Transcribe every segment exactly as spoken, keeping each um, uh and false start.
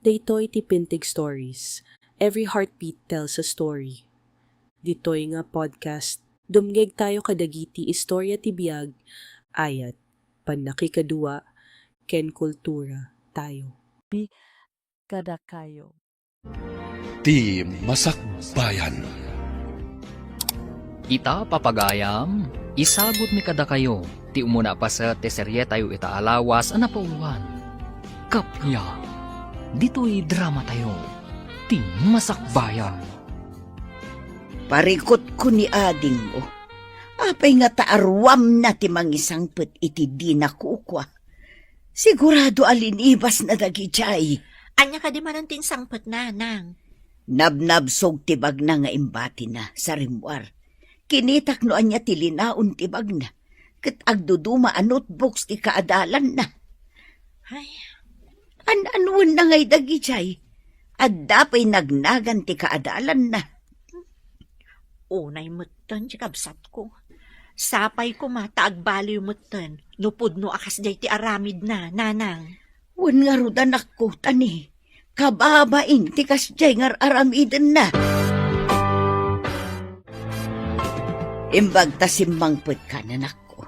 Daytoy ti Pintig Stories. Every heartbeat tells a story. Ditoy nga podcast, dumngegtayo kadagiti istorya ti biag, ayat, pannakikadua, ken kultura tayo. Kadakayo. Ti Masakbayan. Ita, papagayam, isagutmi kadakayo ti umuna a paset ti serietayo ita a lawas a napauluan. Kappia, ditoy dramatayo, Ti Masakbayan. Parikutko ni adingmo. Apay nga ta aruamna ti mangisangpet iti dina kukua? Sigurado a linibasna dagidiay. Ania kadi manen ti insangpetna, Nang? Nabnabsog ti bagna nga imbatina sa rimmuar. Kinitak no ania ti linaon ti bagna, ket agduduma a notebooks ti kaadalanna. Ay. An-anuenna ngay dagidiay? Adda pay nagnagan ti kaadalanna. Unay metten ti kabsatko. Sapay koma ta agbaliw metten no pudno a kasdiay ti aramidna, Nanang. Wen ngarud, anakko, ta ni, kababain ti kasdiay nga ar-aramidenna. Imbag ta simmangpetka, anakko.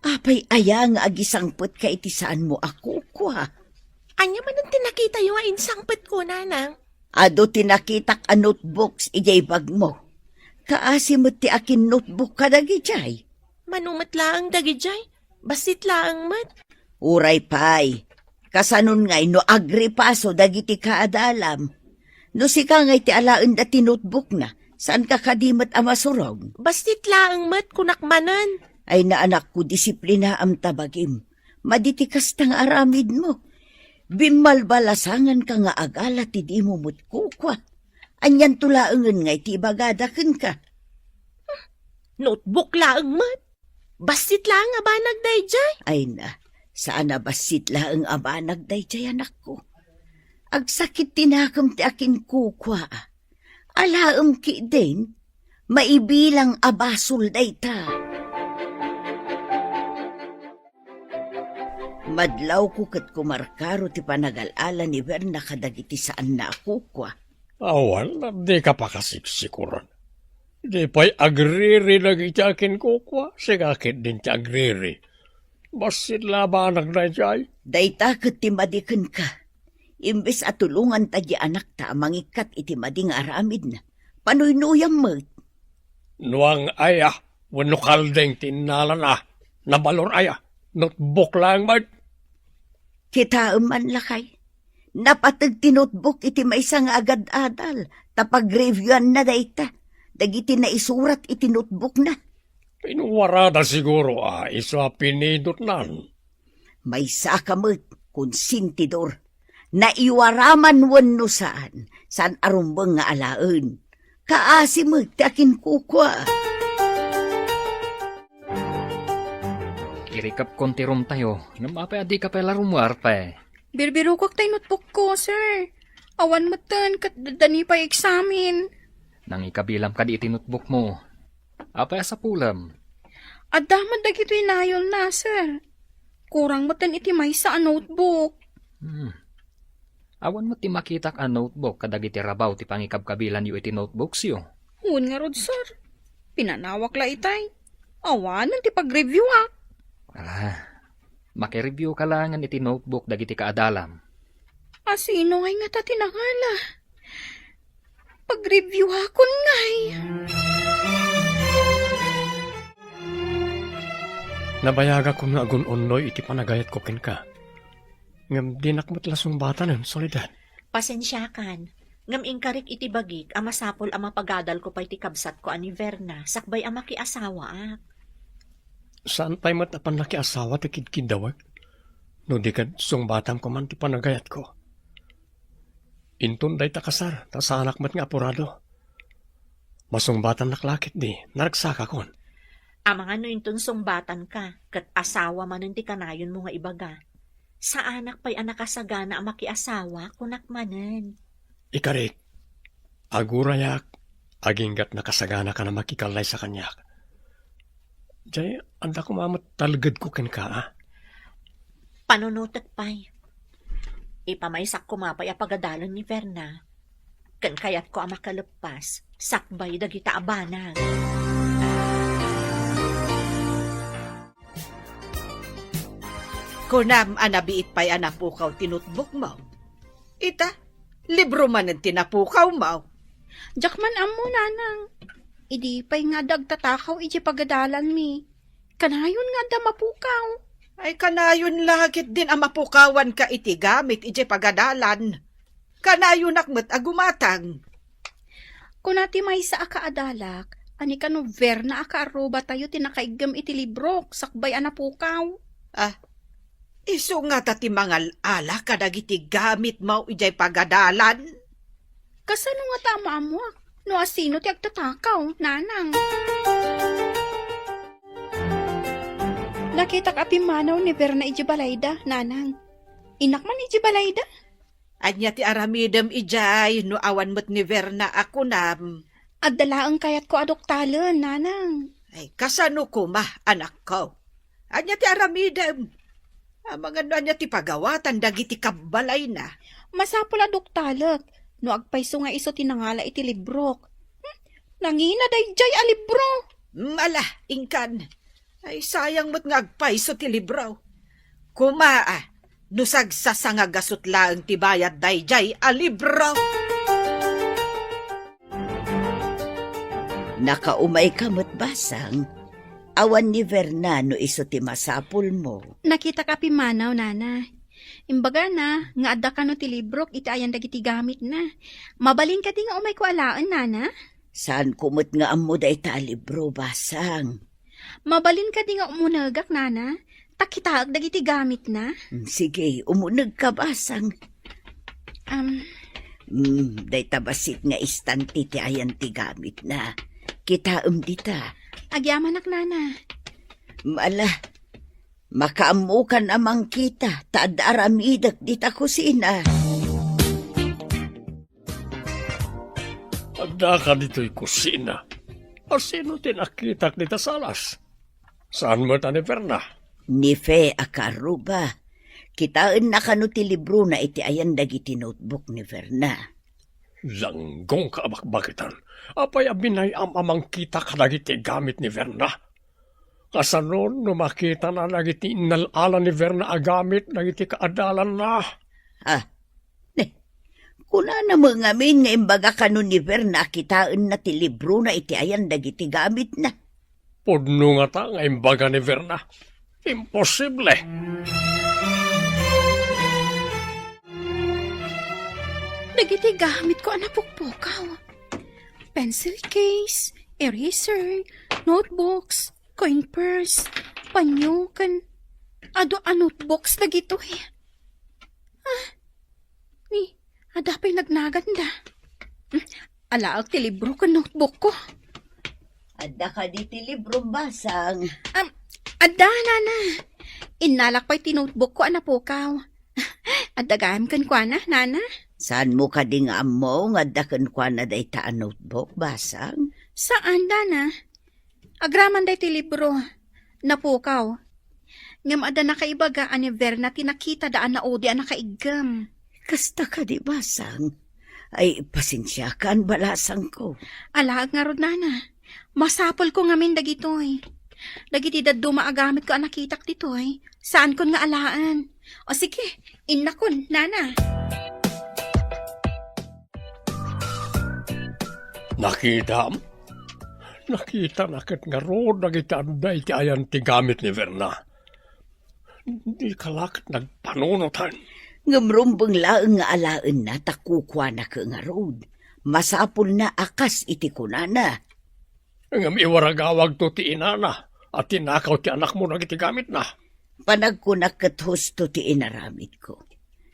Apay aya nga agisangpetka iti saanmo a kukua? Ania manen ti nakitayo a insangpetko, Nanang? Adu ti nakitak a notebooks idiay bagmo. Kaasi met ti akin-notebook kadagidiay. Mano met laeng dagidiay? Bassit laeng met. Uray pay, kasanon ngay no agripaso dagiti kaadalam? No sika ngay ti alaenda ti notebookna, saanka kadi met a masurog? Bassit laeng met, kunak manen. Ay, anakko, disiplinaam ta bagim. Madi ti kasta nga aramidmo. Bimmalabasanganka nga agala ti dimo met kukua. Anianto laengen ngay ti ibagada kenka? Notebook laeng met. Bassit laeng a banag daydiay. Ay na, saan a bassit laeng a banag daydiay, anakko. Agsakit ti nakem ti akinkukua. Alaem ketdin, maibilang a basol dayta. Madlawko ket kumarkaro ti panagal-ala ni Berna kadagiti saanna a kukua. Awan, dika pakasiksikuran. Di pay agriri dagiti akinkukua, sika ketdin ti agriri. Bassit la a banag daydiay. Dayta ket ti madi kenka. Imbes a tulonganta ti anakta a mangikkat iti madi nga aramidna, panuynuyam met. No ang aya, wenno kalding ti innalana, nabalor aya, notebook laeng met. Kitaem man, lakay. Napateg ti notebook iti maysa nga agad-adal, ta pag-reviewanna dayta, dagiti naisurat iti notebookna. Pinuarada siguro a isu a pinindutnan. Maysaka met, konsentidor. Naiwaraman wenno saan, saan a rumbeng nga alaen. Kaasi met ti akinkukua. Irikepkon ti roomtayo, ngem apay a dika pay la rummuar pay? Birbirokak tay notebookko, sir. Awan metten ket dadani pay eksamen. Nangikabilam kadi iti notebookmo? Apay a sapulem? Adda met dagitoy nayonna, sir. Kurang metten iti maysa a notebook. Hmm. Awan met ti makitak a notebook kadagiti rabaw ti pangikabkabilanyo iti notebooksyo. Wen ngarud, sir. Pinanawak la itay. Awanen ti pag-reviewak. Ah, maki-review ka laengen iti notebook dagiti kaadalam. A sino ngay ngata ti nangala? Pag-reviewakon ngay. Nabayagakon nga agun-unnoy iti panagayatko kenka. Ngem dinak met la sungbatanen, Soledad. Pasensiakan, ngem inkarik iti bagik a masapul a mapagadalko pay ti kabsatko a ni Verna sakbay a makiasawaak. Saan pay met a pannakiasawa ti kidkiddawek, no di ket sungbatam koman ti panagayatko. Inton dayta kasar, ta saanak met nga apurado. Masungbatannak la ketdi, naragsakakon. Amangan no inton sungbatanka, ket asawa manen ti kanayonmo nga ibaga. Saanak pay a nakasagana a makiasawa, kunak manen. Ikarik, agurayak, aginggat nakasaganaka a makikallaysa kaniak. Jay, adda koma met talgedko kenka, a? Panunotek pay. Ipamaysak koma pay a pagadalan ni Verna. Ken kayatko a makaleppas sakbay dagita a banag. Kunam a nabiit pay a napukaw ti notebookmo. Ita, libro manen ti napukawmo. Diak man ammo, nanang. Idi pay nga adda agtatakaw idiay pagadalanmi, kanayon nga adda mapukaw. Ay, kanayon la ketdin a mapukawanka iti gamit idiay pagadalan. Kanayonak met a gumatang. Kuna ti maysa a kaadalak, a ni kano Verna a kaarrubatayo ti nakaiggem iti librok sakbay a napukaw. Ah, isu ngata ti mangal-ala kadagiti gamitmo idiay pagadalan? Kasano ngata a maammuak no asino ti agtatakaw, nanang? Nakitak a pimmanaw ni Verna idiay balayda, nanang. Innak man idiay balayda? Ania ti aramidem idiay no awan met ni Verna a kunam? Adda laeng kayatko a duktalen, nanang. Ay, kasano koma, anakko? Ania ti aramidem? Amangan no ania ti pagawatan dagiti kabbalayna? Masapul a duktalek no agpayso nga isu ti nangala iti librok. Hmm, nangina daydiay a libro. Mm, ala, inkan. Ay, sayang met nga agpayso ti libro. Koma, ah, no sagsasangagaso laeng ti bayad daydiay a libro. Nakaumayka met, Basang. Awan ni Verna no isu ti masapulmo. Nakitak a pimmanaw, nana. Imbagana nga adda kano ti librok iti ayan dagiti gamitna. Mabalin kadi nga umayko alaen, nana? Saanko met nga ammo dayta a libro, Basang. Mabalin kadi nga umunegak, nana? Ta kitaek dagiti gamitna. Mm, sige, umunegka, Basang. Am. Mm, dayta bassit nga istante ti ayan ti gamitna. Kitaem dita. Agyamanak, nana. Mm, ala, makaammokan a mangkita, ta adda aramidek dita kusina. Addaka ditoy kusina. Asino ti nakitak dita salas? Saan met a ni Verna? Ni Fe a kaarruba. Kitaenna kano ti librona iti ayan dagiti notebook ni Verna. Langgongka a bakbakitan. Apay a binay-am a mangkita kadagiti gamit ni Verna? Kasano no makitana dagiti innal-ala ni Verna a gamit dagiti kaadalanna? Ah, ne, kunana met ngamin nga imbaga kano ni Verna a kitaenna ti librona iti ayan dagiti gamitna. Pudno ngata nga imbaga ni Verna. Imposible! Dagiti gamitko a napukpukaw. Pencil case, eraser, notebooks, coin purse, panyo, ken adu a notebooks dagitoy. Ah, ni, adda pay nagnaganda. Hmm, alaek ti libro ken notebookko. Adda kadi ti libro, Basang? Am, adda, nana. Innalak pay ti notebookko a napukaw. Adda gayam kenkuana, nana? Saanmo kadi nga ammo nga adda kenkuana dayta a notebook, Basang? Saan, nana. Agraman daytoy libro, napukaw. Ngem adda nakaibaga a ni Verna ti nakitada a naudi a nakaiggem. Kasta kadi, Basang? Ay, pasensiakan, balasangko. Alaek ngarud, nana. Masapulko ngamin dagitoy. Dagiti dadduma a gamitko a nakitak ditoy, saankon nga alaen. O sige, innakon, nana. Nakitam? Nakitana ket ngarud dagiti adda iti ayan ti gamit ni Verna. Dika la ket nagpanunotan. Ngem rumbeng laeng nga alaenna ta kukuana ket ngarud. Masapulna a kas iti kunana. Ngem iwaragawagto ti inana a tinakaw ti anakmo dagiti gamitna. Panagkunak ket husto ti inaramidko.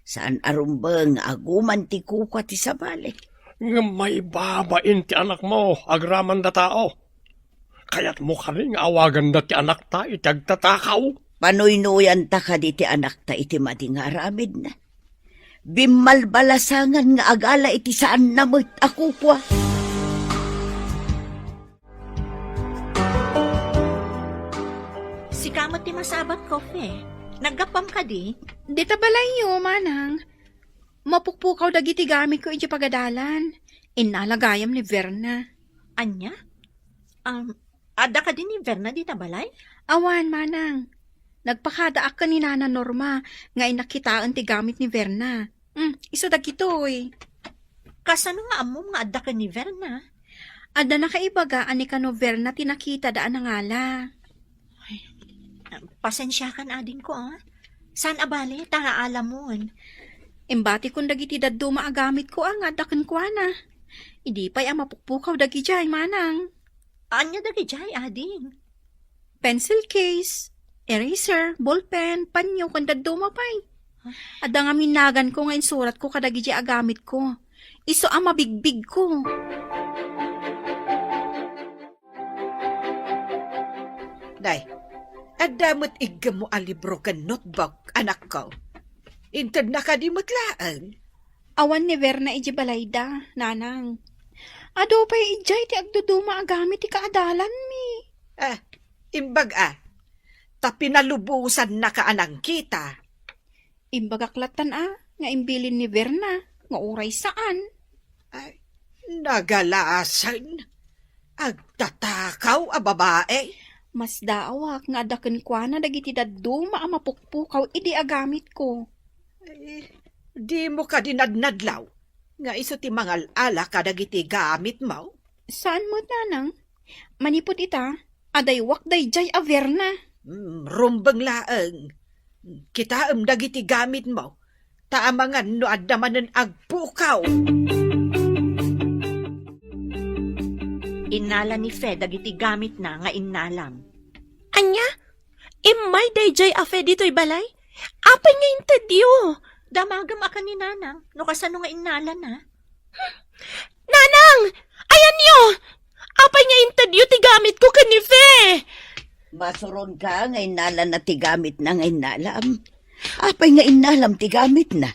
Saan a rumbeng nga aguman ti kukua ti sabali. Ngem maibabain ti anakmo agraman da tao. Kayatmo kadi nga awaganda ti anakta iti agtatakaw? Panuynoyanta kadi ti anakta iti madi nga aramidna. Bimmalbalasangan nga agala iti saanna met a kukua. Sika met ti masabat, Kofe. Naggapuam kadi? Dita balayyo, manang. Mapukpukaw dagiti gamitko idiay pagadalan. Innala gayam ni Verna. Ania? Um, adda kadi ni Verna dita balay? Awan, manang. Nagpakadaak ken ni Nana Norma nga innak kitaen ti gamit ni Verna. Hmm, isu dagitoy. Kasano nga ammom nga adda ken ni Verna? Adda nakaibaga a ni kano Verna ti nakitada a nangala. Ay, pasensiakan, adingko, a. Saan a bale, ta naalamon. Imbatikon dagiti dadduma a gamitko, a, nga adda kenkuana. Idi pay a mapukpukaw dagidiay, manang. Ania dagidiay, ading? Pencil case, eraser, ballpen, panyo, ken dadduma pay. Adda ngamin naganko nga insuratko kadagidi a gamitko. Isu a mabigbigko. Day, adda met iggemmo a libro ken notebook, anakko. Intedna kadi met laeng? Awan ni Verna idiay balayda, nanang. Adu pay idiay ti agduduma a gamit ti kaadalanmi. Ah, imbag a, ta pinalubosannaka a nangkita. Imbagak lattan a nga imbilin ni Verna nga uray saan. Ay, nagalasen. Agtatakaw a babae. Masdaawak nga adda kenkuana dagiti dadduma a mapukpukaw idi a gamitko. Eh, dimo kadi nadnadlaw nga isu ti mangal-ala kadagiti gamitmo? Saan met, nanang. Manipud ita, adaywak daydiay a Verna. Mm, rumbeng laeng. Kitaem dagiti gamitmo, ta amangan no adda manen agpukaw. Innala ni Fe dagiti gamitna nga innalam. Ania? Immay daydiay a Fe ditoy balay? Apay nga intedyo? Damagem a ken ni Nanang, no kasano nga innalana. Nanang! Ayanyo! Apay nga intedyo ti gamitko ken ni Fe? Masuronka nga innalana ti gamitna nga innalam. Apay nga innalam ti gamitna?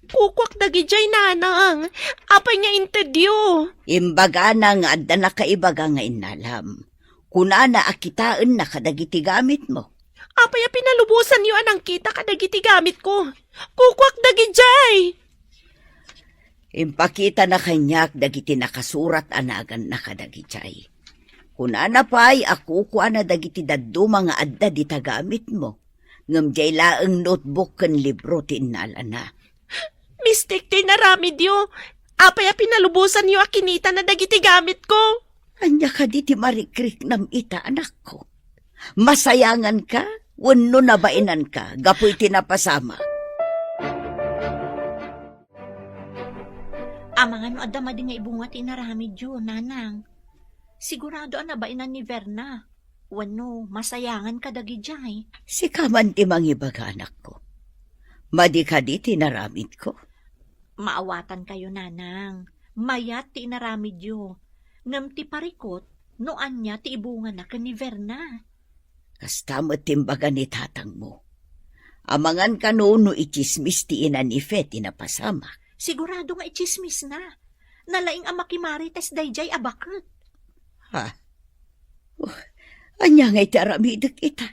Kukuak dagidiay, Nanang. Apay nga intedyo? Imbagana nga adda nakaibaga nga innalam. Kunana a kitaenna kadagiti gamitmo. Apay a pinalubosanyo a nangkita kadagiti gamitko? Kukuak dagidiay! Impakitana kaniak dagiti nakasurat a naganna kadagidiay. Kunana pay a kukuana dagiti dadduma nga adda dita gamitmo. Ngem diay laeng notebook ken libro ti innalana. Mistik ti inaramidyo. Apay a pinalubosanyo a kinitana dagiti gamitko? Ania kadi ti marikriknam ita, anakko? Masayanganka wenno nabainanka gapu iti napasamak? Amangan no adda madi nga ibunga ti inaramidyo, Nanang. Sigurado a nabainan ni Verna. Wenno, masayangan kadagidiay. Sika man ti mangibaga, anakko. Madi kadi ti inaramidko? Maawatankayo, Nanang. Mayat ti inaramidyo. Ngem ti parikut, no ania ti ibungana ken ni Verna. Kasta met ti imbaga ni tatangmo. Amangan kano no itsismis ti ina ni Fe ti napasamak? Sigurado nga itsismisna. Nalaing a makimarites daydiay a baket. Ha? Oh, ania ngay ti aramidek ita?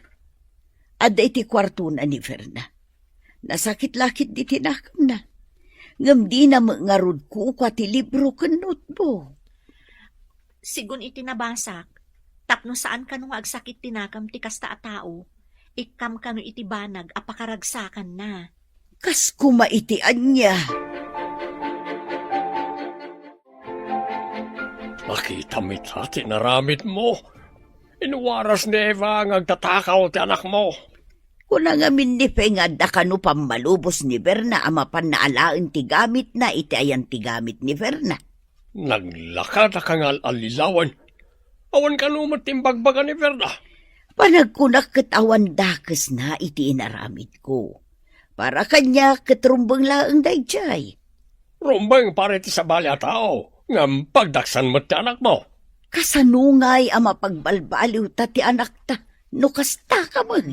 Adda iti kuartona ni Verna. Nasakit la ketdi ti nakemna. Ngem dina met ngarud kukua ti libro ken notebook. Sigun iti nabasak, tapno saan kano nga agsakit ti nakem ti kasta a tao, ikkam kano iti banag a pakaragsakanna. Kas koma iti ania? Nakitam ita ti inaramidmo. Inwaras ni Eva nga agtatakaw ti anakmo. Kuna ngamin ni Fe nga adda kano pammalubos ni Verna a mapanna alaen ti gamitna iti ayan ti gamit ni Verna. Naglaka daka nga al-allilawen. Awan kano met ti imbagbaga ni Verna. Panagkunak ket awan dakesna iti inaramidko. Para kaniak ket rumbeng laeng daydiay. Rumbeng para iti sabali a tao, ngem pagdaksan met ti anakmo. Kasano ngay a mapagbalbaliwta ti anakta no kasta ka met?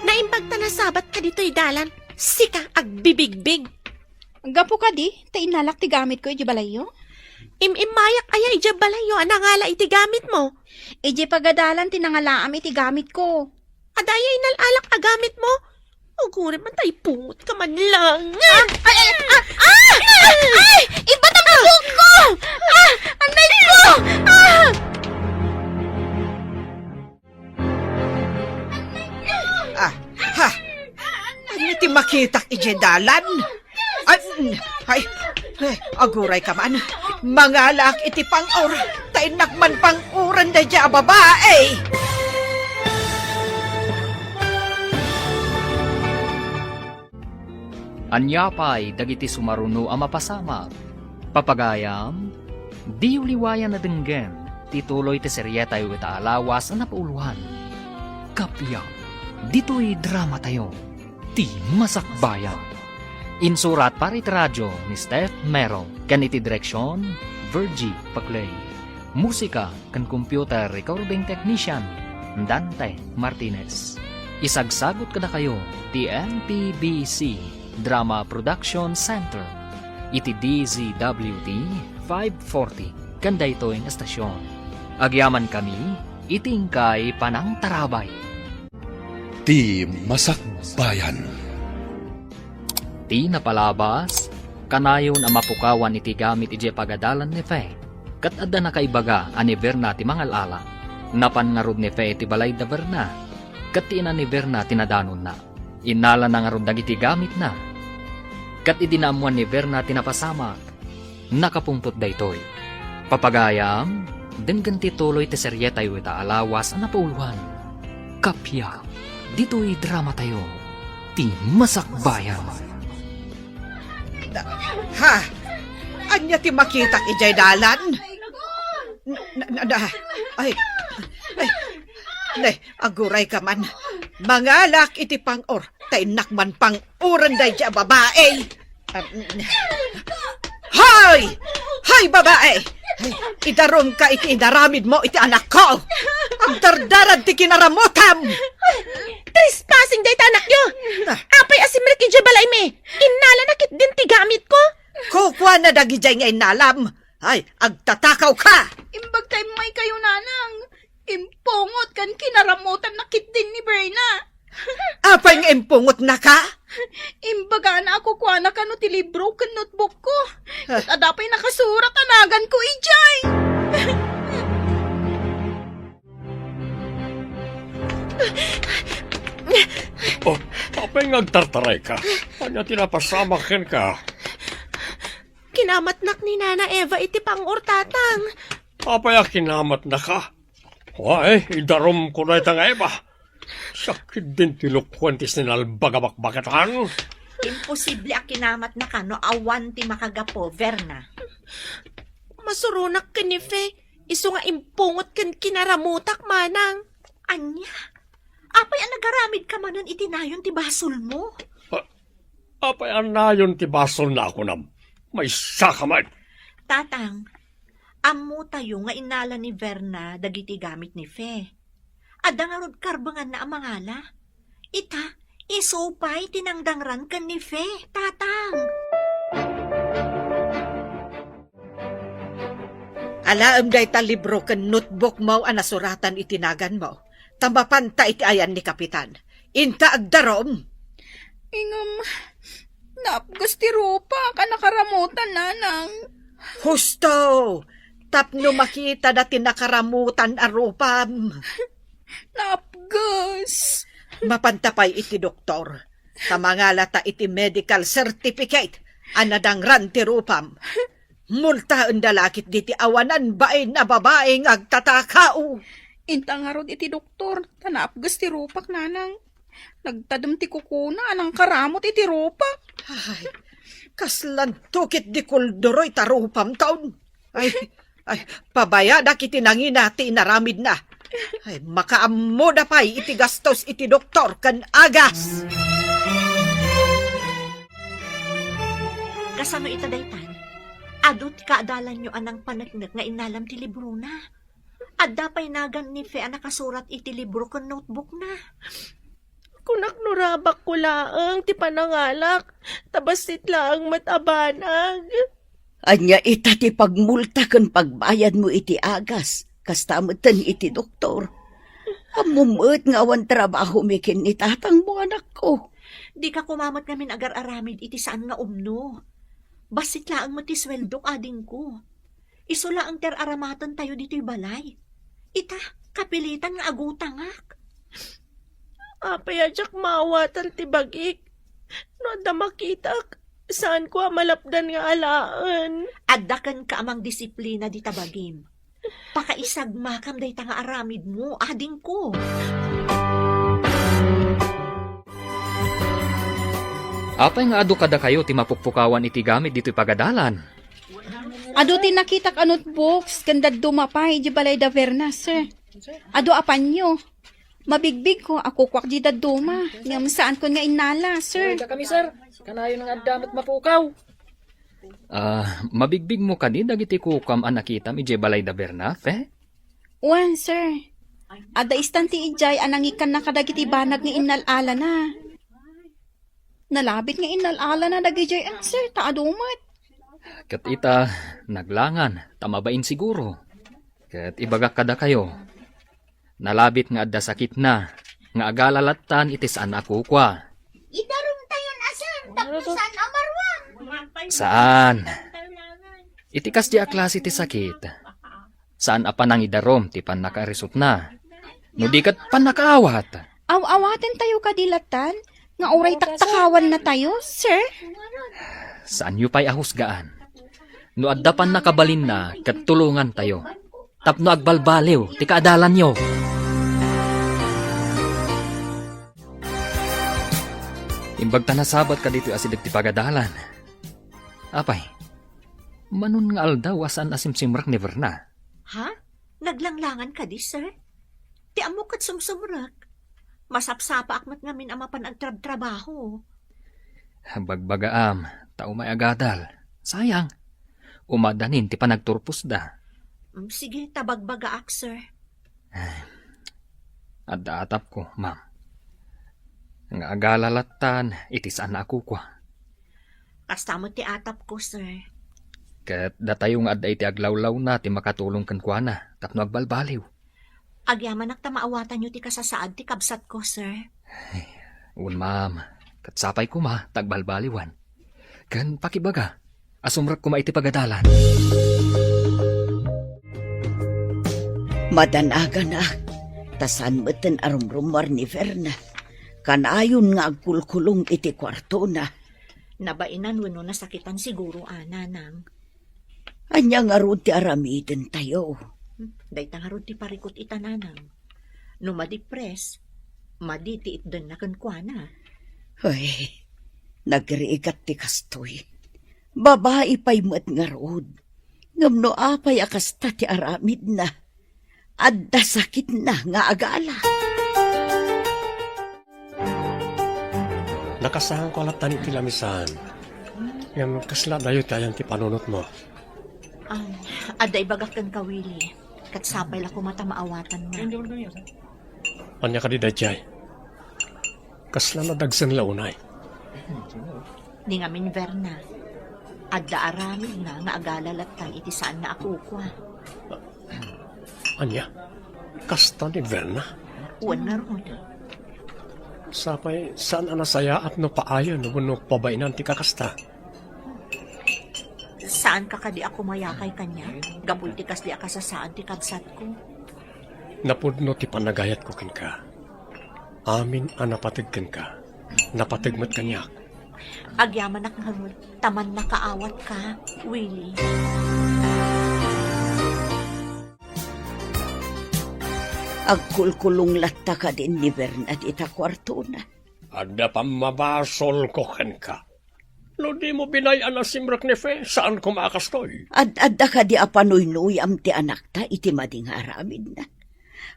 Naimbag ta nasabat ka ditoy dalan, sika agbibigbig. Gapu kadi, ta innalak ti gamitko idiay balayyo? Im-immayak aya idiay balayyo a nangala iti gamitmo? Idiay pagadalan ti nangalaam iti gamitko. Adda aya inal-alak a gamitmo? Uguray man ta ipungot ka man lang. Ah! Ay! Ay! Ah! Ah! Ay! Ibatam na buhok ko! Ah! Anay ko! Ah! Ah, ha! Ania ti makitak idiay dalan? Ay, mm, ay, ay, aguray ka man. Mangalaak iti pang-or, ta innak man pang-uran daydiay a babai. Ania pay dagiti sumaruno a mapasamak? Papagayam, diyo liwayan a denggen ti tuloy ti serietayo ita a lawas a napauloan. Kappia, ditoy dramatayo, Ti Masakbayan. Insurat para iti radio ni Steph Mero ken iti direksion, Virgie Paclay. Musika ken computer recording technician, Dante Martinez. Isagsagut kadakayo ti N P B C Drama Production Center iti D Z W T five forty ken daytoy nga estasion. Agyamankami iti inkay panangtarabay. Ti Masakbayan. Ti napalabas, kanayon a mapukawan iti gamit idiay pagadalan ni Fe, ket adda nakaibaga a ni Verna ti mangal-ala. Napan ngarud ni Fe iti balay da Verna, ket ti ina ni Verna ti nadanonna. Innalana ngarud dagiti gamitna. Ket idi naammuan ni Verna ti napasamak, nakapungtot daytoy. Papagayam, denggen ti tuloy ti serietayo ita a lawas a napauloan. Kappia, ditoy dramatayo, Ti Masakbayan. Ha? Ania ti makitak idiay dalan? Na, na, na, ay, ay, ne, aguray ka man. Mangalaak iti pang-or, ta innak man pang-uran daydiay a babai. Um, hoy! Hoy, babai! Idarumka iti inaramidmo iti anakko! Agdardarad ti kinaramutam! Trespassing dayta anakyo! Ah. Apay a simrek idiay balaymi? Innalana ketdin ti gamitko! Kukuana dagidiay nga innalam! Ay, agtatakawka! Imbag ta immaykayo, nanang. Impungot ken kinaramutanna ketdin ni Verna. Apay nga impungotnaka? Imbagana a kukuana kano ti libro ken notebookko. Ah. Ket adda pay nakasurat a naganko idiay. Oh, apay nga agtartarayka? Ania ti napasamak kenka? Kinamatnak ni Nana Eva iti pang-or, Tatang. Apay a kinamatnaka? Ay, idarumko dayta nga Eva. Siak ketdin ti lukuen ti sinalbag a bakbaketan. Imposible a kinamatnaka no awan ti makagapu, Verna. Masuronak ken ni Fe, isu nga impungot ken kinaramutak, manang. Ania? Apay a nagaramidka manen iti nayon ti basolmo? A-, apay a nayon ti basolna a kunam? Maysaka met. Tatang, ammotayo nga innala ni Verna dagiti gamit ni Fe. Adda ngarud karbenganna a mangala. Ita, isu pay ti nangdangran ken ni Fe, Tatang. Alaem dayta libro ken notebookmo a nasuratan iti naganmo, ta mapanta iti ayan ni Kapitan. Inta agdarum. Ngem, naapges ti rupak a nakaramutan, nanang. Husto! Tapno makitada ti nakaramutan a rupam. Naapges. Mapanta pay iti doktor. Ta mangalata iti medical certificate a nadangran ti rupam. Multaenda la ketdi ti awanan bain a babai nga agtatakaw. Inta ngarud iti doktor, ta naapges ti rupak, nanang. Nagtadem ti kukuna a nangkaramut iti rupak. Ay, kaslanto ketdi kulduroy ta rupam taon. Ay, ay, pabayadak iti nangina ti inaramidna. Ay, makaammoda pay iti gastos iti doktor ken agas. Kasano ita daytan? Adu ti kaadalanyo a nangpaneknek nga innalam ti librona. Adda pay nagan ni Fe a nakasurat iti libro ken notebookna. Kunak no rabakko laeng ti panangalak, ta bassit laeng met a banag. Ania ita ti pagmulta ken pagbayadmo iti agas, kasta metten iti doktor? Ammom met nga awan trabahomi ken ni tatangmo, anakko. Dika koma met ngamin agar-aramid iti saan nga umno. Bassit laeng met ti sueldok, adingko. Isu laeng ti ar-aramatentayo ditoy balay. Ita, kapilitan nga agutangak. Apay a diak maawatan ti bagik? No adda makitak, saanko a malapdan nga alaen. Adda kenka a mangdisiplina dita bagim. Pakaisagmakam dayta nga aramidmo, adingko. Apay nga adu kadakayo ti mapukpukawan iti gamit ditoy pagadalan? Adu ti nakitak a notebooks ken dadduma pay idiay balay da Verna, sir. Adu a panyo. Mabigbigko a kukuak di dadduma, ngem saankon nga innala, sir. Ay, kami, sir. Kanayon nga adda met mapukaw. Ah, mabigbigmo kadi dagiti kukuam a nakitam idiay balay da Bernafe? Wen, sir. Adda istan ti idiay a nangikkanna kadagiti banag nga innal-alana. Nalabit nga innal-alana dagidiay, ah, sir, ta adu met. Ket ita, naglangan, ta mabain siguro. Ket ibagak kadakayo, nalabit nga adda sakitna, nga agala lattan iti saan a kukua. Idarumtayon a saan, tapno saan a maruam. Saan. Iti kasdi a klase ti sakit, saan a panangidarum ti pannakaarisutna. No di ket pannakaawat. Aw-awatentayo kadi lattan nga uray taktakawannatayo, sir? Saanyo pay a husgaan. No adda pannakabalinna, ket tulongantayo. Tapno agbalbaliw ti kaadalanyo. Imbag ta nasabat kaditoy asideg ti pagadalan. Apay, manon nga aldaw a saan a simsimrek ni Verna? Ha? Naglanglangan kadi, sir? Ti ammok ket sumsumrek. Masapsapaak met ngamin a mapan agtrabtrabaho. Bagbagaam, ta umay agadal. Sayang. Umadanin ti panagturposda. Mm, sige, ta bagbagaak, sir. Ay, adda atapko, ma'am. Nga agala lattan iti saan a kukua. Kasta met ti atapko, sir. Ket datayo nga adda iti aglawlawna ti makatulong kenkuana tapno agbalbaliw. Agyamanak ta maawatanyo ti kasasaad ti kabsatko, sir. Ay, wen, ma'am. Ket sapay koma ta agbalbaliwan. Ken pakibaga, a sumrek koma iti pagadalan. Madanaganak, ta saan metten a rumrumuar ni Verna. Kanayon nga agkulkulong iti kuartona. Nabainan wenno nasakitan siguro a, nanang. Ania ngarud ti aramidentayo? Hmm, dayta ngarud ti parikut ita, nanang. No madipres, madi ti itdenna kenkuana. Ay, nagrigat ti kastoy. Babai pay met ngarud. Ngem no apay a kasta ti aramidna, adda sakitna nga agala. Nakasaanko a lattan iti lamisan. Ngem kasla adayo ti ayan ti panunotmo? Um, adda ibagak kenka, Willie. Ket sapay la koma ta maawatanna. Ania kadi daydiay? Kasla nadagsen la unay? Ni ngamin Verna, adda aramidna nga agala lattan iti saanna a kukua. Ania? Kasta ni Verna? Wen ngarud. Sapay, saan a nasayaat no paayen wenno pabainan ti kakasta? Saanka kadi a kumayakay kaniak gapu iti kasdi a kasasaad ti kabsatko? Napudno ti panagayatko kenka. Amin a napateg kenka, napateg met kaniak. Agyamanak ngarud ta mannakaawatka, Willie. Agkulkulong latta kadin ni Bernard ita kuartona. Adda pammabasolko kenka. No dimo binay-an a simrek ni Fe, saan koma a kastoy. Ad-adda kadi a panuynuyam ti anakta iti madi nga aramidna.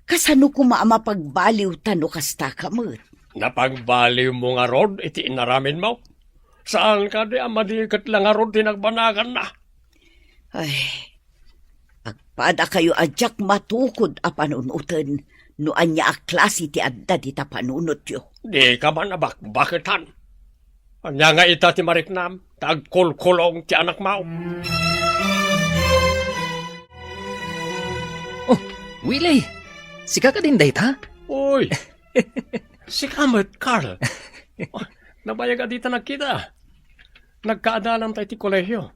Kasano koma a mapagbaliwta no kasta ka met? Napagbaliwmo ngarud iti inaramidmo? Saan kadi a madi ket la ngarud ti nagbanaganna? Ay, agpadakayo a diak matukod a panunoten no ania a klase ti adda dita panunotyo. Dika man a bakbaketan. Ania nga ita ti mariknam ta agkulkulong ti anakmo? Oh, Willie! Sika kadin dayta? Uy! Sika met, Carl. Nabayag a dita nagkita. Nagkaadalanta iti kolehio.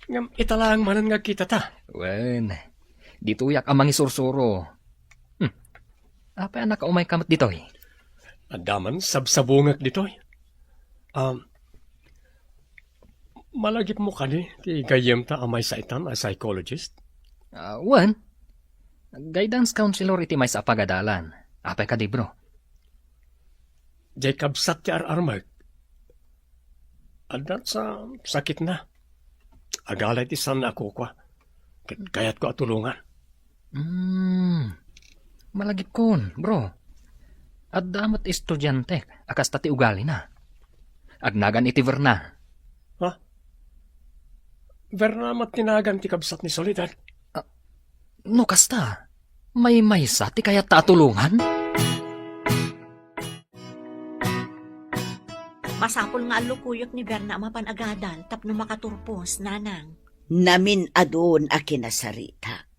Ngem ita laeng manen nga agkitata. Wen, ditoyak a mangisursuro. Hmm. Apay a nakaumayka met ditoy? Adda man sabsabungek ditoy. Um, malagipmo kadi ti gayyemta a maysa itan a psychologist? Ah, wen. Guidance counselor iti maysa a pagadalan. Apay kadi, bro? Jay kabsat ti ar-armek. Adda sa sakitna. Agala iti saan a kukua. Ket kayatko a tulongan. Hmm. Malagipkon, bro. Adda met estudiantek a kasta ti ugalina. Agnagan iti Verna. Ha? Verna met ti nagan ti kabsat ni Soledad? Ah, no kasta, maymaysa ti kayatta a tulongan? Masapul nga allukoyek ni Verna a mapan agadal tapno makaturpos, nanang. Namin-adun a kinasarita.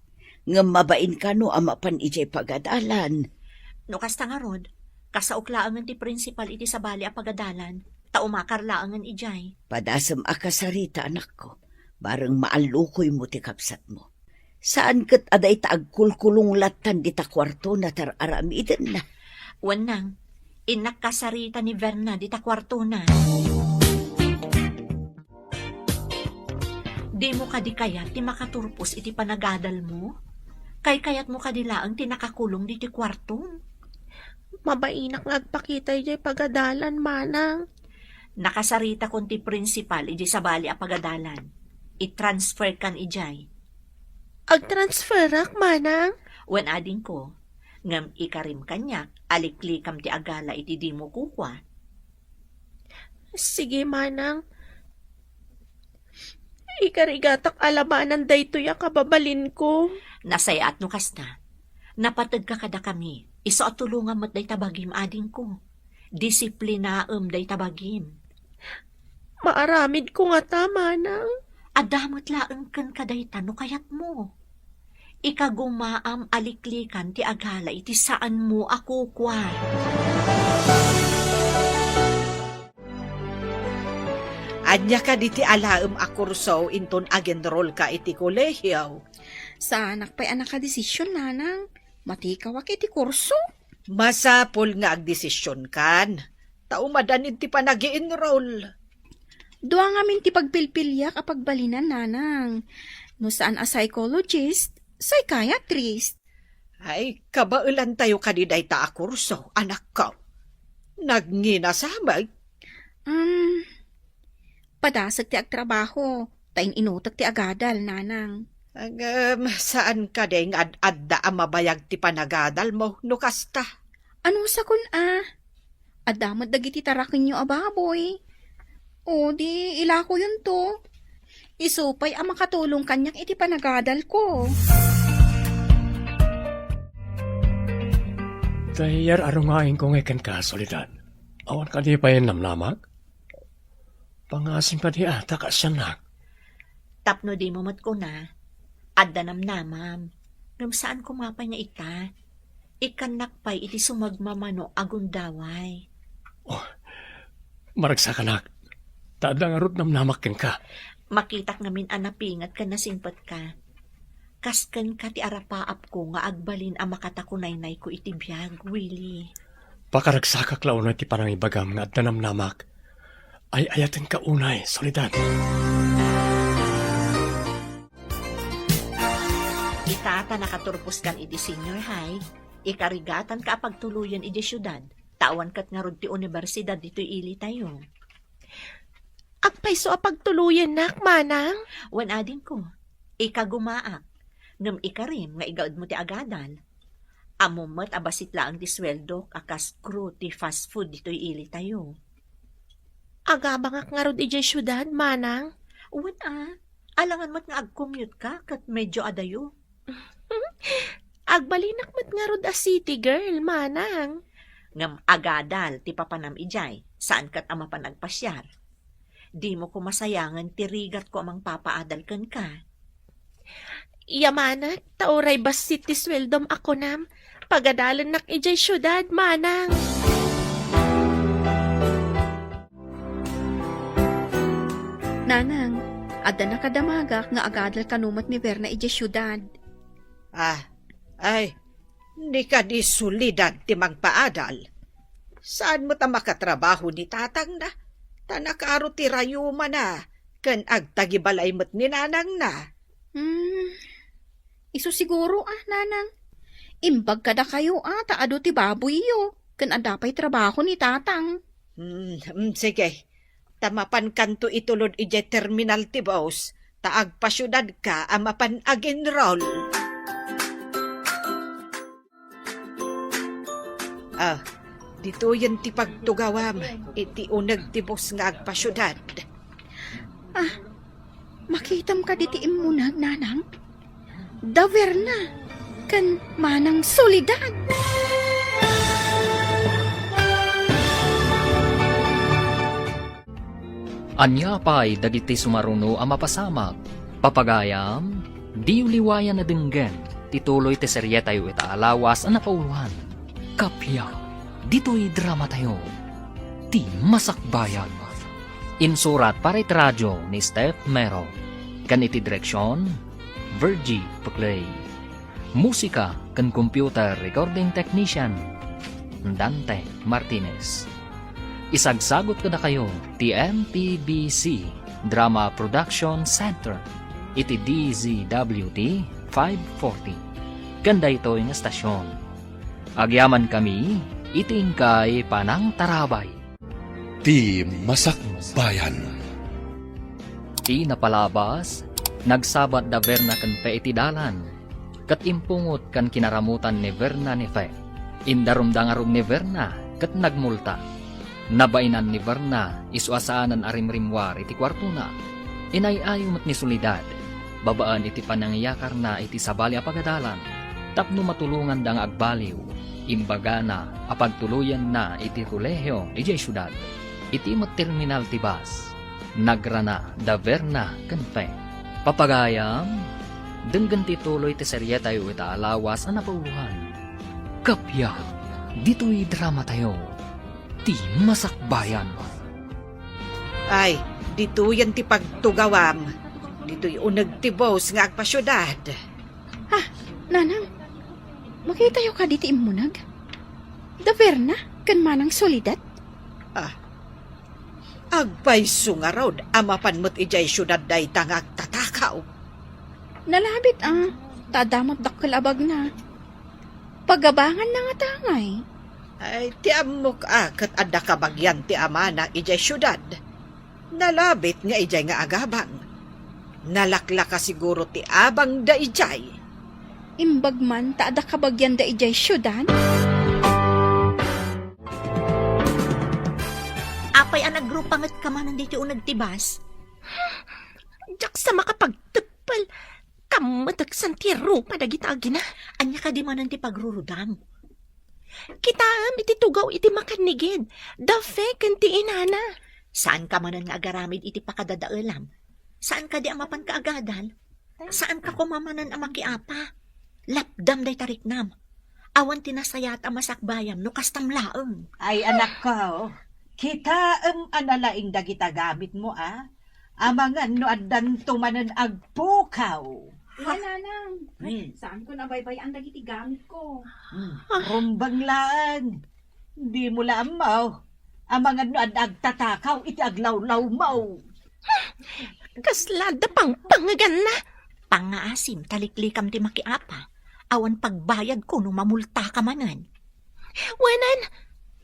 Ngem mabain kano a mapan idiay pagadalan? No kasta ngarud, kasaok laengen ti prinsipal iti sabali a pagadalan, ta umakar laengen idiay. Padasem a kasarita, anakko. Bareng maallukoymo ti kabsatmo. Saan ket a dayta agkulkulong lattan dita kuartona ti ar-aramidenna. Wen nang, innak kasarita ni Verna dita kuartona. Dimo kadi kayat ti makaturpos iti panagadalmo? Kaykayatmo kadi laeng ti nakakulong ditoy kuartom? Mabainak nga agpakita idiay pagadalan, manang. Nakasaritakon ti prinsipal idiay sabali a pagadalan. I-transfer kan idiay. Agtransferak, manang? Wen adingko, ngem ikarim kaniak, aliklikam ti agala iti dimo kukua. Sige, manang. Ikarigatak a labanan daytoy a kababalinko. Nasayaat no kasta. Napateg ka kadakami. Isu a tulongam met dayta bagim, adingko. Disiplinaem dayta bagim. Maaramidko ngata, manang. Adda met laeng kenka dayta no kayatmo. Ikagumaam a liklikan ti agala iti saanmo a kukua. Ania kadi ti alaem a kurso inton agenrolka iti kolehio? Saanak pay a nakadesisyon, nanang. Matikawak iti kurso. Masapul nga agdesisyonkan, ta umadan iti panag-i-enroll. Dua ngamin ti pagpilpiliak a pagbalinan, nanang. No saan a psychologist, psychiatrist. Ay, kabaelantayo kadi dayta a kurso, anakko. Nagnginasamek. Um, padasek ti agtrabaho, ta in-inutek ti agadal, nanang. Ngem, saan kadi nga ad-adda a mabayag ti panagadalmo no kasta? Anusakon a? Adda met dagiti tarakenyo a baboy. O, di ilakoyonto. Isu pay a makatulong kaniak iti panagadalko. Tay, yar-arungaenko ngay kenka, Soledad. Awan kadi pay namnamak? Pangasim kadi a, ta kaasiannak. Tapno dimo met kuna, adda namnamam. Ngem saan koma pay nga ita. Ikkannak pay iti sumagmamano a gundaway. Oh, maragsakanak. Ta adda ngarud namnamak kenka. Makitak ngamin a napinget ken nasingpetka. Kas kenka ti arapaapko nga agbalin a makatakunaynayko iti biag, Willie. Pakaragsakak la unay ti panangibagam nga adda namnamak. Ay-ayatenka unay, Soledad. Ita ta nakaturposkan iti senior high, ikarigatanka a pagtuloyen idiay siudad, ta awan ket ngarud ti unibersidad ditoy ilitayo. Agpayso a pagtuloyennak, manang? Wen adingko, ikagumaak, ngem ikarim nga igaedmo ti agadal. Ammom met a bassit laeng ti sueldok a kas crew ti fast food ditoy ilitayo. Agabangak ngarud idiay siudad, manang? Wen a, alangan met nga agcommute ka ket medyo adayo. Agbalinak met ngarud a city girl, manang. Ngem agadal ti papanam idiay, saan ket a mapan agpasiar. Dimo koma sayangen ti rigatko a mangpapaadal kenka. Yamanak, ta uray bassit ti sueldom a kunam, pagadalennak idiay siudad, manang. Nanang, adda nakadamagak nga agadal kano met ni Verna idiay siudad. Ah, ay, ni kadi Soledad ti mangpaadal. Saan met a makatrabaho ni tatangna, ta nakaro ti rayumana, ken agtagibalay met ni nanangna. Hmm, isu siguro, ah, nanang. Imbag kadakayo, ah, ta adu ti baboyyo, ken adda pay trabaho ni tatang. Hmm, hmm, sige. Ta mapankanto itulod idiay terminal ti bus, ta agpasiudadka a mapan aginrol. Ah, ditoyen ti pagtugawam iti uneg ti bus nga agpasiudad. Ah, makitam kadi ti immuneg, nanang? Da Verna ken Manang Soledad. Ania pay dagiti sumaruno a mapasamak? Papagayam, diyo liwayan a denggen ti tuloy ti serietayo ita a lawas a napauloan. Kappia, ditoy dramatayo, Ti Masakbayan. Insurat para iti radio ni Steph Mero, ken iti direksion, Virgie Peclay. Musika ken computer recording technician, Dante Martinez. Isagsagut kadakayo ti M P B C Drama Production Center iti D Z W T five forty. Ken daytoy nga stasyon, agyamankami iti inkay panangtarabay. Ti Masakbayan. Ti napalabas, nagsabat da Verna ken Fe iti dalan, ket impungot ken kinaramutan ni Verna ni Fe. Indarumda ngarud ni Verna ket nagmulta. Nabainan ni Verna isu a saanen a rimrimmuar iti kuartona. Inay-ayo met ni Soledad, babaen iti panangiyakarna iti sabali a pagadalan, tapno matulonganda nga agbaliw. Imbagana a pagtuloyenna iti kolehio idiay siudad. Iti met terminal ti bus, nagrana da Verna ken Fe. Papagayam, denggen ti tuloy ti serietayo ita a lawas a napauloan. Kappia, ditoy dramatayo, Ti Masakbayan. Ay, ditoyen ti pagtugawam. Ditoy uneg ti bus nga agpasiudad. Ah, nanang, makitayo kadi ti immuneg? Da Verna ken Manang Soledad? Ah, agpayso ngarud a mapan met idiay siudad dayta nga agtatakaw. Nalabit, ah, ta adda met dakkel a bagna. Pagabanganna ngata ngay? Ay, ti ammok a ket adda kabagian ti amana idiay siudad. Nalabit nga idiay nga agabang. Nalaklaka siguro ti abangda idiay. Imbag man ta adda kabagianda idiay siudad? Apay a nagrupangetka manen ditoy uneg ti bus? Diak sa makapagteppel. Kammeteksan ti rupa dagita agina. Ania kadi manen ti pagrurudam? Kitaem iti tugaw iti makannigid, da Fe ken ti inana. Saanka manen nga agaramid iti pakadadaelam. Saan kadi a mapanka agadal? Saanka koma manen a makiapa? Lapdam dayta riknam. Awan ti nasayaat a masakbayam no kastam laeng. Ay, anakko, kitaem a nalaing dagita gamitmo, a. Amangan no addanto manen agpukaw. Wen, nanang. Hmm. Saanko a baybay-an dagiti gamitko. Hmm. Rumbeng laeng. Dimo la ammo. Amangan no adda agtatakaw iti aglawlawmo. Kasla adda pangpangeganna. Pangngaasim, ta liklikam ti makiapa. Awan pagbayadko no mamultaka manen. Wen,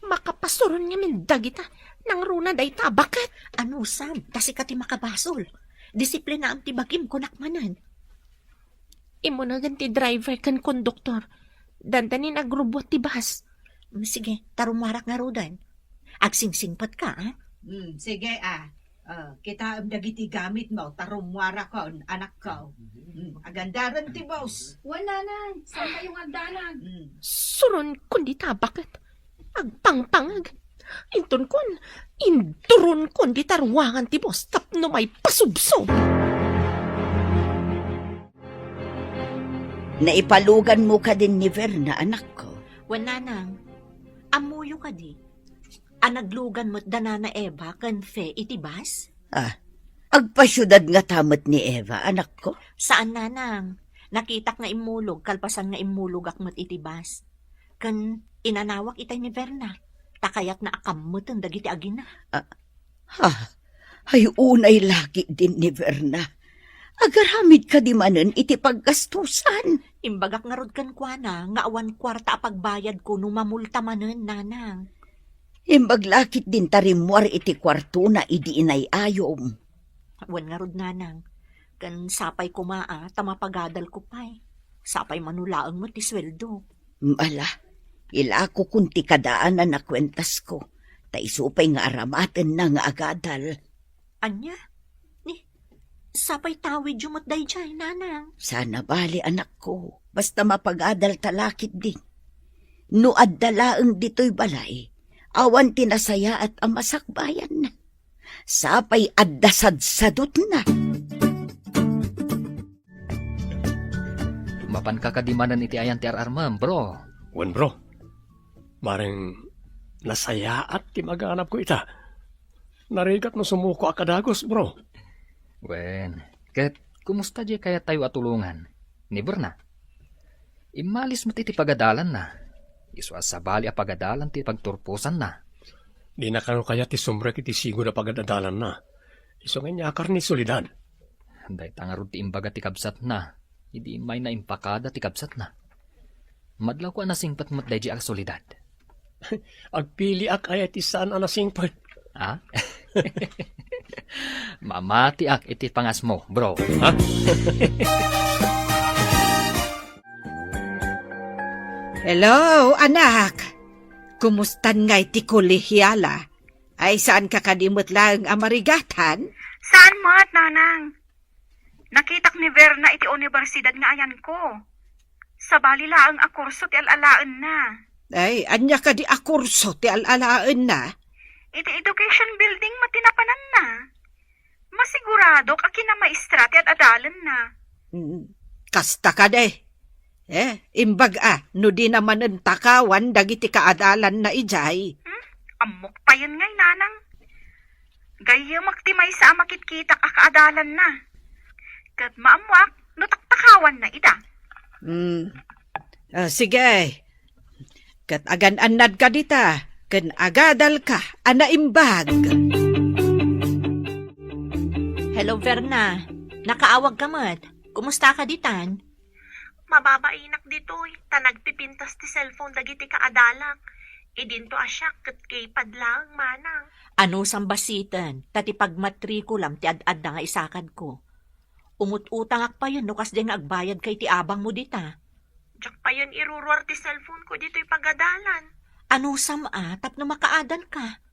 makapasuron ngamin dagita, nangruna dayta a baket. Anusam, ta sika ti makabasol. Disiplinaam ti bagim, kunak manen. Immunegen ti driver ken konduktor. Dandanin agrubbuat ti bus. Mm, sige, ta rummuarak ngaruden. Agsingsingpetka, a? Mm, sige, a. Ah, kitaem dagiti gamitmo, ta rummuarakon, anakko. Mm, agandaren ti bus. Wen, nanang, saan kayo nga agdanag? Mm. Suronkon dita a baket. Agpangpangeg. Intonkon, induronkon dita ruangan ti bus tapno maipasubsob. Naipaluganmo kadin ni Verna, anakko? Wen, nanang, ammoyo kadi a naglugan met da Nana Eva ken Fe iti bus? Ah, Agpasiudad ngata met ni Eva, anakko? Saan, nanang. Nakitak nga immulog, kalpasan nga immulogak met iti bus. Ken inanawak itay ni Verna, ta kayatna a kammeten dagiti agina. Ah, ha? Ay, unay la ketdin ni Verna. Agaramid kadi manen iti paggastusan. Imbagak ngarud kenkuana nga awan kuarta a pagbayadko no mamulta manen, nanang. Imbag la ketdin ta rimmuar iti kuartona idi inay-ayom. Wen ngarud, nanang. Ken sapay koma a ta mapagadalko pay. Sapay mano laeng met ti sueldo. Ala, ilakokon ti kadaanan a kuentasko, ta isu pay nga aramatenna nga agadal. Ania? Ni, sapay tawidyo met daydiay, nanang. Saan a bali, anakko, basta mapagadalta la ketdi. No adda laeng ditoy balay, awan ti nasayaat a masakbayan. Sapay adda sadsadutna. Mapanka kadi manen iti ayan ti ar-armem, bro? Wen, bro. Bareng nasayaat ti maganabko ita. Narigat no sumuko a kadagus, bro. Wen, ket kumusta diay kayattayo a tulongan? Ni Berna? Immalis met iti pagadalanna. Isu a sabali a pagadalan ti pagturposanna. Dina kano kayat ti sumrek iti sigud a pagad-adalanna. Isu nga inyakar ni Soledad. Dayta ngarud ti imbaga ti kabsatna, idi immayna impakada ti kabsatna. Madlawko a nasingpet met daydiay a Soledad. Agpiliak aya ti saan a nasingpet? Ha? Mamatiak iti pangasmo, bro. Ha? Hello, anak. Kumustan ngay ti kolehiala? Ay, saanka kadi met laeng a marigatan? Saan met, nanang. Nakitak ni Verna iti universidad nga ayanko. Sabali laeng a kurso ti al-alaenna. Ay, ania kadi a kurso ti al-alaenna? Iti education building met ti napananna. Masiguradok a kinamaestra ti ad-adalanna. Mm, kasta kadi. Eh, imbag a, no dina manen takawan dagiti kaadalanna idiay. Hmm? Ammok payen ngay, nanang. Gayyemek ti maysa a makitkitak a kaadalanna. Ket maammoak no taktakawanna ida. Hmm. Ah, sige. Ket agan-annadka dita, ken agadalka a naimbag. Hello, Verna. Nakaawagka met. Kumustaka ditan? Mababainak ditoy, ta nagpipintas ti cellphone dagiti kaadalak. Idinto a siak ket keypad laeng, manang. Anusam basiten, ta ti pagmatrikulam ti ad-adda nga isakadko. Umut-utangak payen no kasdiay nga agbayadka iti abangmo dita. Diak payen iruruar ti cellphone ko ditoy pagadalan. Anusam a, tapno makaadalka.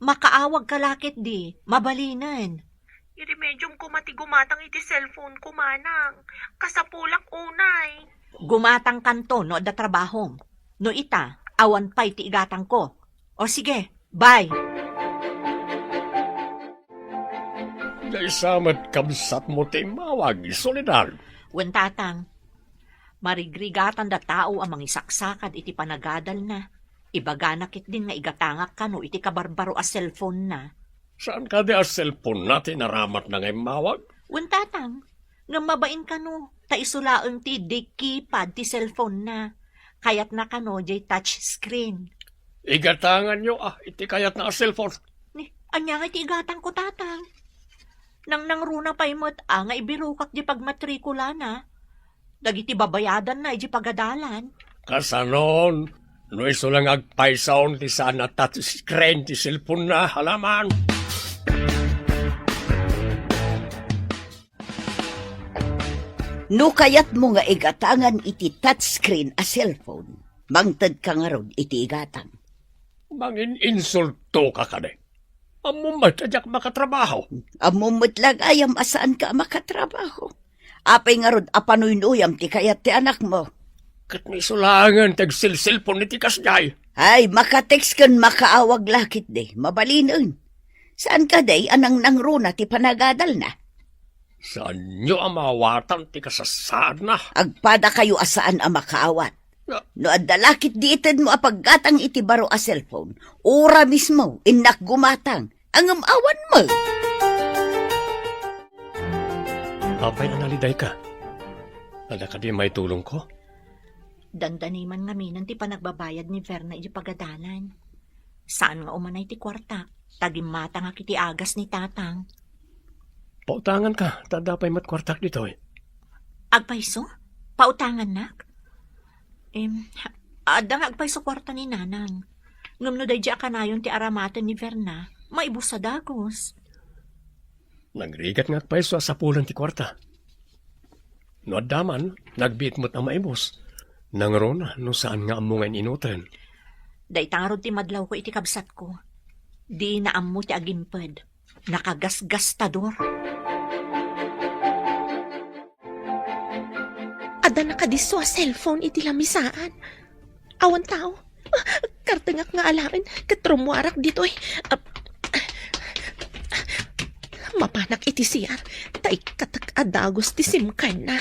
Makaawagka la ketdi, mabalinen. Iremediom koma ti gumatang iti cellphone ko, manang. Kasapulak unay. Gumatangkanto no adda trabahom. No ita, awan pay ti igatangko. O sige, bye. Daysa met kabsatmo ti immawag, Soledad. Wen, tatang. Marigrigatanda tao a mangisaksakad iti panagadalna. Ibagana ketdin nga igatangak kano iti kabarbaro a cellphone-na. Saan kadi a cellphone-na ti naramatna nga immawag? Wen, tatang, ngem mabain kano, ta isu laeng ti keypad ti cellphone-na. Kayatna kano diay touch screen. Igatanganyo a iti kayatna a cellphone. Ni, ania nga iti igatangko, tatang? Nangnangruna pay met a nga ibirokak diay pagmatrikulana. Dagiti babayadanna idiay pagadalan. Kasanon, no isu la nga agpaysaon ti saan a touch screen ti cellphone-na, alaman. No kayatmo nga igatangan iti touch screen a cellphone, mangtedka ngarud iti igatang. Mangin-insultoka kadi? Ammom met a diak makatrabaho. Ammom met la gayam a saanka a makatrabaho. Apay ngarud a panuynuyam ti kayat ti anakmo? Ket ni isu laengen ti agsilsilpon iti kasdiay. Ay, makatext ken makaawag la ketdi. Mabalinen. Saan kadi a nangnangruna ti panagadalna? Saanyo a maawatan ti kasassaadna? Agpadakayo a saan a makaawat. Na- No adda la ketdi itedmo a paggatang iti baro a cellphone, ura mismo, innak gumatang. Ngem awan met. Apay a nalidayka? Adda kadi maitulongko? Dandani man ngamin ti panagbabayad ni Verna iti pagadalan. Saan nga umanay ti kuartak, ta gimmatangak iti agas ni Tatang. Pautanganka, ta adda pay met kuartak ditoy. Agpayso? Pautangannak? Em, adda nga agpayso kuarta ni Nanang. Ngem no daydi a kanayon ti aramaten ni Verna, maibus a dagus. Nagrigat nga agpayso a sapulen ti kuarta. No adda man, nagbiit met a maibus. Nangruna no saan nga ammo nga in-inuten. Dayta ngarud ti madlawko iti kabsatko. Dina ammo ti agimped. Nakagasgastador. Adda nakadisso a cellphone iti lamisaan. Awan tao. Kartengak nga alaen ket rummuarak ditoy. Ap-, mapanak iti C R, ta ikkatak a dagus ti SIM card na.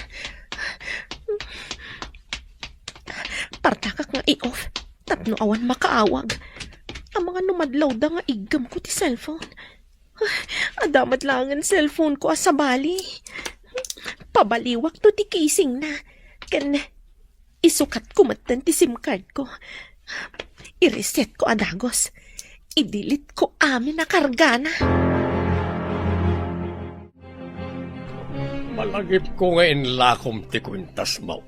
Partakak nga i-off tapno awan makaawag. Amangan no madlawda nga iggemko ti cellphone. Adda met laengen cellphone ko a sabali. Pabaliwakto ti casing na. Ken isukatko metten ti SIM card ko. I-reset ko a dagus. I-delete ko amin a kargana. Malagipko nga inlakom ti kuentas mo.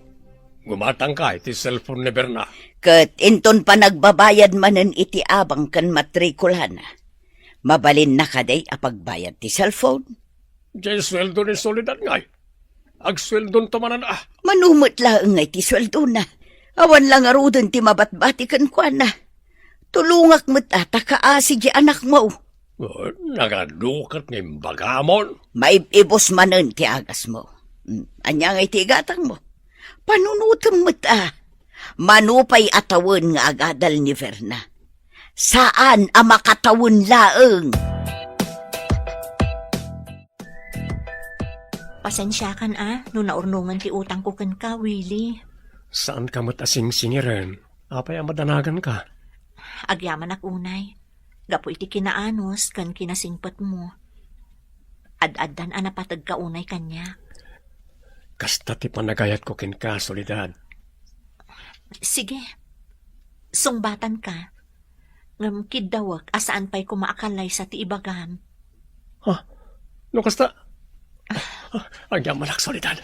Gumatangka iti cellphone ni Berna. Ket inton panagbabayad manen iti abang ken matrikulana, mabalinna kadi a pagbayad ti cellphone? Diay sueldo ni Soledad ngay. Agsueldonto manen a. Mano met laeng ngay ti sueldona. Awan la ngaruden ti mabatbati kenkuana. Tulongak met a ta kaasi diay anakmo. Oh, nagadu ket nga imbagamon. Maib-ibus manen ti agasmo. Hmm, ania ngay ti igatangmo? Panunotem met a. Mano pay a tawen nga agadal ni Verna? Saan a makatawen laeng. Pasensiakan a no naurnongen ti utangko kenka, Willie. Saanka met a singsingiren. Apay a madanaganka? Agyamanak unay. Gapu iti kinaanus ken kinasingpetmo. Ad-addan a napategka unay kaniak. Kasta ti panagayatko kenka, Soledad. Sige. Sungbatanka. Ngem kiddawek a saan pay koma a kallaysa ti ibagam. Ha? No kasta? Agyamanak, Soledad.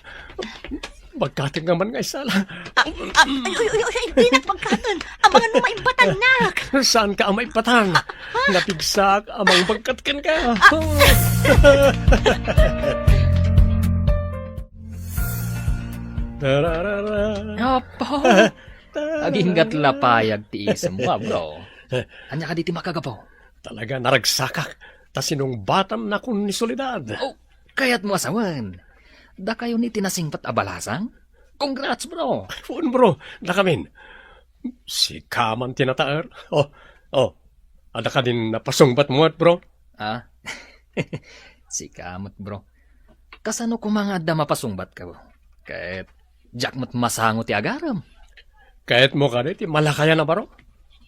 Bagkatenka man nga isala. Ah, ah, ay, ay, ay, ay, dinak bagkaten. Amangan no maibbatannak. Saanka a maibbatan? Napigsak a mangbagkat kenka. Tararara. Apo. Aginggat la payag ti isemmo, a, bro. Ania kadi ti makagapu? Talaga, naragsakak ta sinungbatanakon ni Soledad. Oh, kayatmo a sawen, dakayo ni ti nasingpet a balasang? Congrats, bro! Wen, bro, dakamin. Sika man ti nataer. Oh, oh. Adda kadin napasungbatmo met, bro? Ah? Sika met, bro. Kasano koma nga adda mapasungbatka, bro? Ket diak met masango ti agarem. Kayatmo kadi ti malakayan a baro?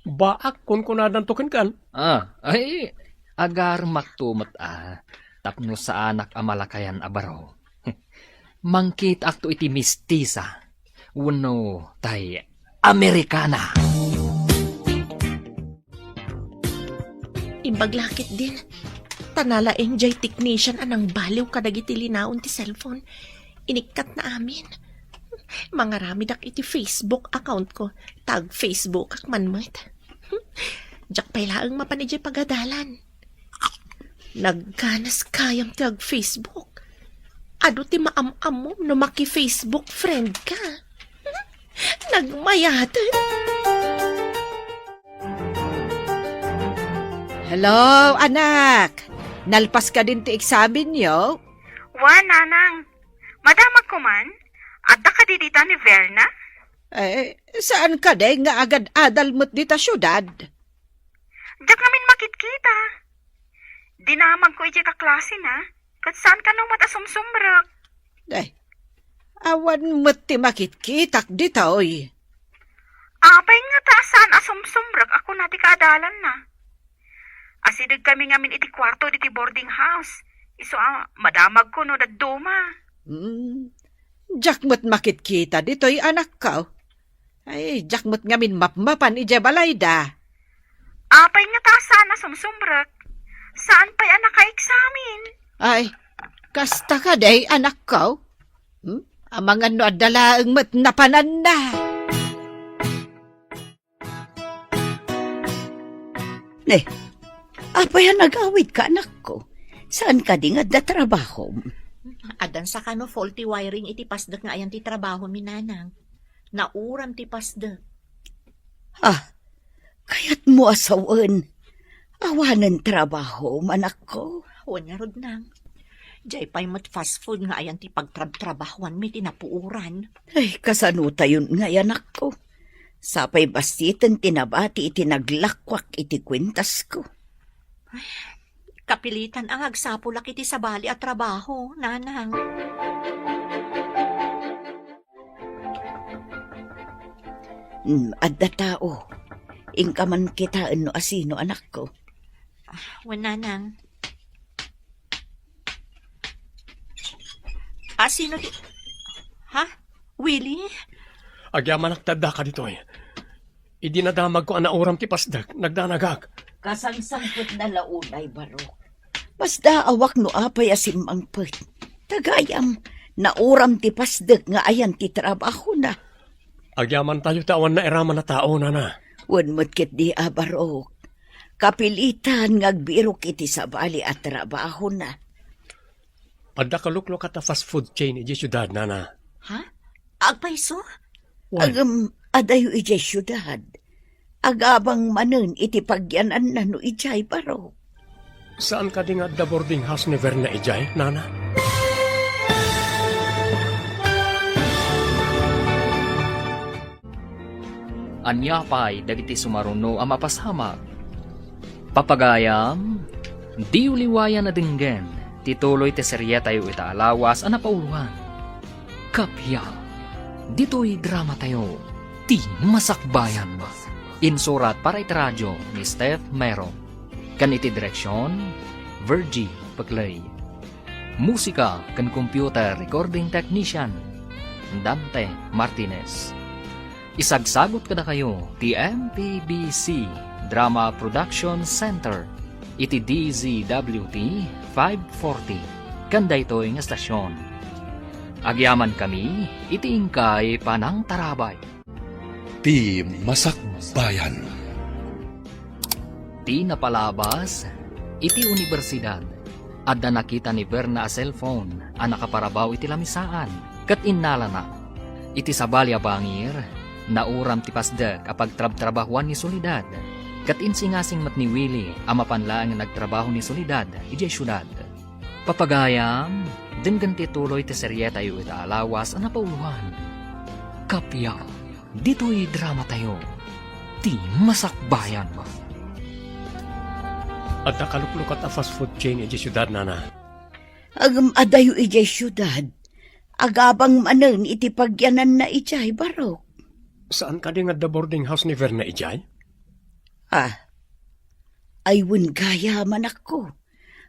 Baak kunkunadanto kenkan. Ah, ay, agaremakto met a, tapno saanak a malakayan a baro. Mangkitaakto iti mistisa wenno tay Amerikana. Imbag la ketdin, ta nalaeng diay technician a nangbaliw kadagiti linaon ti cellphone. Inikkatna amin. Mangaramidak iti Facebook account ko, ta ag-Facebookak man met. Diak pay laeng mapan idiay pagadalan. Nagganas gayam ti ag-Facebook. Adu ti maam-ammom no maki-Facebook friend ka. Nagmayaten. Hello, anak. Nalpas kadin ti eksamenyo? Wen, nanang. Madamagko man. Adda kadi dita ni Verna? Eh, saan kadi nga agad-adal met dita siudad? Diak ngamin makitkita. Dinamagko idiay kaklasena, ket saan kano met a sumsumrek. Day, awan met ti makitkitak ditoy. Apay ngata a saan a sumsumrek a kuna ti kaadalanna? Asidegkami ngamin iti kuarto diti boarding house. Isu a madamagko no dadduma. Hmm, diak met makitkita ditoy anakko. Ay, diak met ngamin mapmapan idiay balayda. Apay ngata saan a sumsumrek? Saan pay a nakaeksamin? Ay, kasta kadi, anakko? Hmm? Amangan no adda laeng met napananna. Ne, apay a nagawidka, anakko? Saan kadi nga adda trabahom? Addan sakano faulty wiring iti pasdek nga ayan ti trabahomi, nanang. Nauram ti pasdek. Ah, kayatmo a sawen, awanen trabahom, anakko? Wen ngarud, nang. Diay pay met fast food nga ayan ti pagtrabtrabahoanmi ti napuoran. Ay, kasanotayon ngay, anakko? Sapay bastiten ti nabati iti naglakuak iti kuentasko. Ay, kapilitan a nga agsapulak iti sabali a trabaho, nanang. Hmm, adda tao. Inka man kitaen no asino, anakko. Ah, wen, nanang. Asino ti, ha? Willie? Agyamanak ti addaka ditoy. Idi nadamagko a nauram ti pasdek, nagdanagak. Kasangsangpetna la unay, Barok. Masdaawak no apay a simmangpet. Ta gayam, nauram ti pasdek nga ayan ti trabahona. Agyamantayo ti awan nairaman a tao, nana. Wen met ketdi a, Barok. Kapilitan nga agbirok iti sabali a trabahona. Adda kaluklukat a fast food chain idiay siudad, nana. Ha? Agpayso? Wen. Ngem, adayo idiay siudad. Agabang manen iti pagyananna no idiay, Barok. Saan kadi nga adda boarding house ni Verna idiay, nana? Ania pay dagiti sumaruno a mapasamak? Papagayam, diyo liwayan a denggen ti tuloy ti serietayo ita a lawas a napauloan. Kappia, ditoy dramatayo, Ti Masakbayan. Insurat para iti radio ni Steph Mero. Ken iti direksion, Virgie Peclay. Musika ken computer recording technician, Dante Martinez. Isagsagut kadakayo ti M P B C Drama Production Center iti D Z W T five forty ken daytoy nga estasion. Agyamankami iti inkay panangtarabay. Ti Masakbayan. Ti napalabas iti universidad, adda nakita ni Verna a cellphone a nakaparabaw iti lamisaan, ket innalana. Iti sabali a bangir, nauram ti pasdek a pagtrabtrabahoan ni Soledad, ket insingasing met ni Willie a mapan laeng nga nagtrabaho ni Soledad idiay siudad. Papagayam, denggen ti tuloy ti serietayo ita a lawas a napauloan. Kappia, ditoy dramatayo, Ti Masakbayan. Adda kaluklukat a fast food chain idiay siudad, nana. Ngem adayo idiay siudad. Agabang manen iti pagyananna idiay, Barok. Saan kadi nga adda boarding house ni Verna idiay? Ah, ay wen gayam, anakko.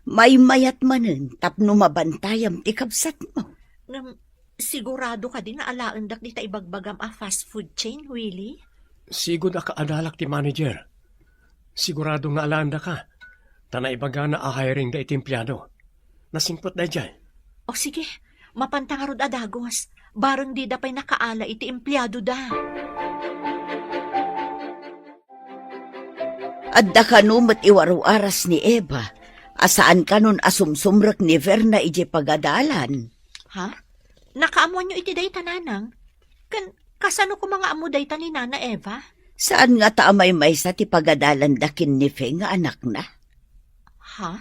Maymayat manen tapno mabantayam ti kabsatmo. Ngem, sigurado kadi nga alaendak dita ibagbagam a fast food chain, Willie? Sigud a kaadalak ti manager. Sigurado nga alaendaka, ta naibagana a hiring da iti empleado. Nasingpet daydiay. O sige, mapanta ngarud a dagos. Bareng dida pay nakaala iti empleadoda. Adda kano met iwaruaras ni Eva a saan kanon a sumsumrek ni Verna idiay pagadalan. Ha? Nakaammoanyo iti dayta, nanang? Ken kasano koma nga ammo dayta ni Nana Eva? Saan ngata a maymaysa ti pagadalanda ken ni Fe nga anakna? Ha?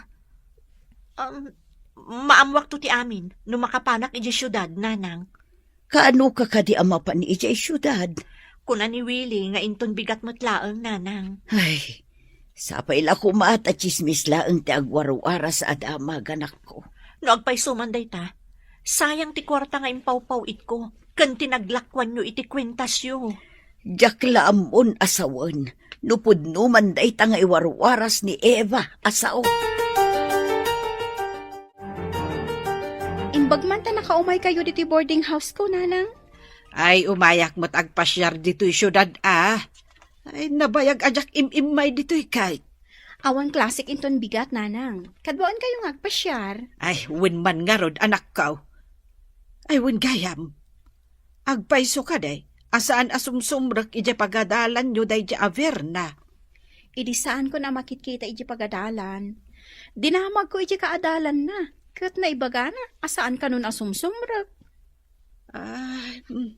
Um, maammoakto ti amin no makapanak idiay siudad, nanang. Kaanoka kadi a mapan idiay siudad? Kuna ni Willie nga inton bigat met laeng, nanang. Ay, sapay la koma ta tsismis laeng ti agwaruaras a damag, anakko. No agpayso man dayta, sayang ti kuarta nga impawpaw-itko ken ti naglakuanyo iti kuentasyo. Diak la ammon a sawen no pudno man dayta nga iwaruaras ni Eva a sao. Imbag man ta nakaumaykayo ditoy boarding house ko, Nanang. Ay, umayak met agpasiar ditoy siudad, a. Ay, nabayag a diak im-immay ditoy kay. Awan klasik inton bigat, Nanang. Kaduaenkayo nga agpasiar. Ay, wen man ngarud, anakko. Ay, wen gayam. Agpayso kadi, a saan a sumsumrek idiay pagadalanyo daydi a Verna. Idi saanko a makitkita idiay pagadalan, dinamagko idiay kaadalanna, ket naibagana a saan kanon a sumsumrek. Ay, mm.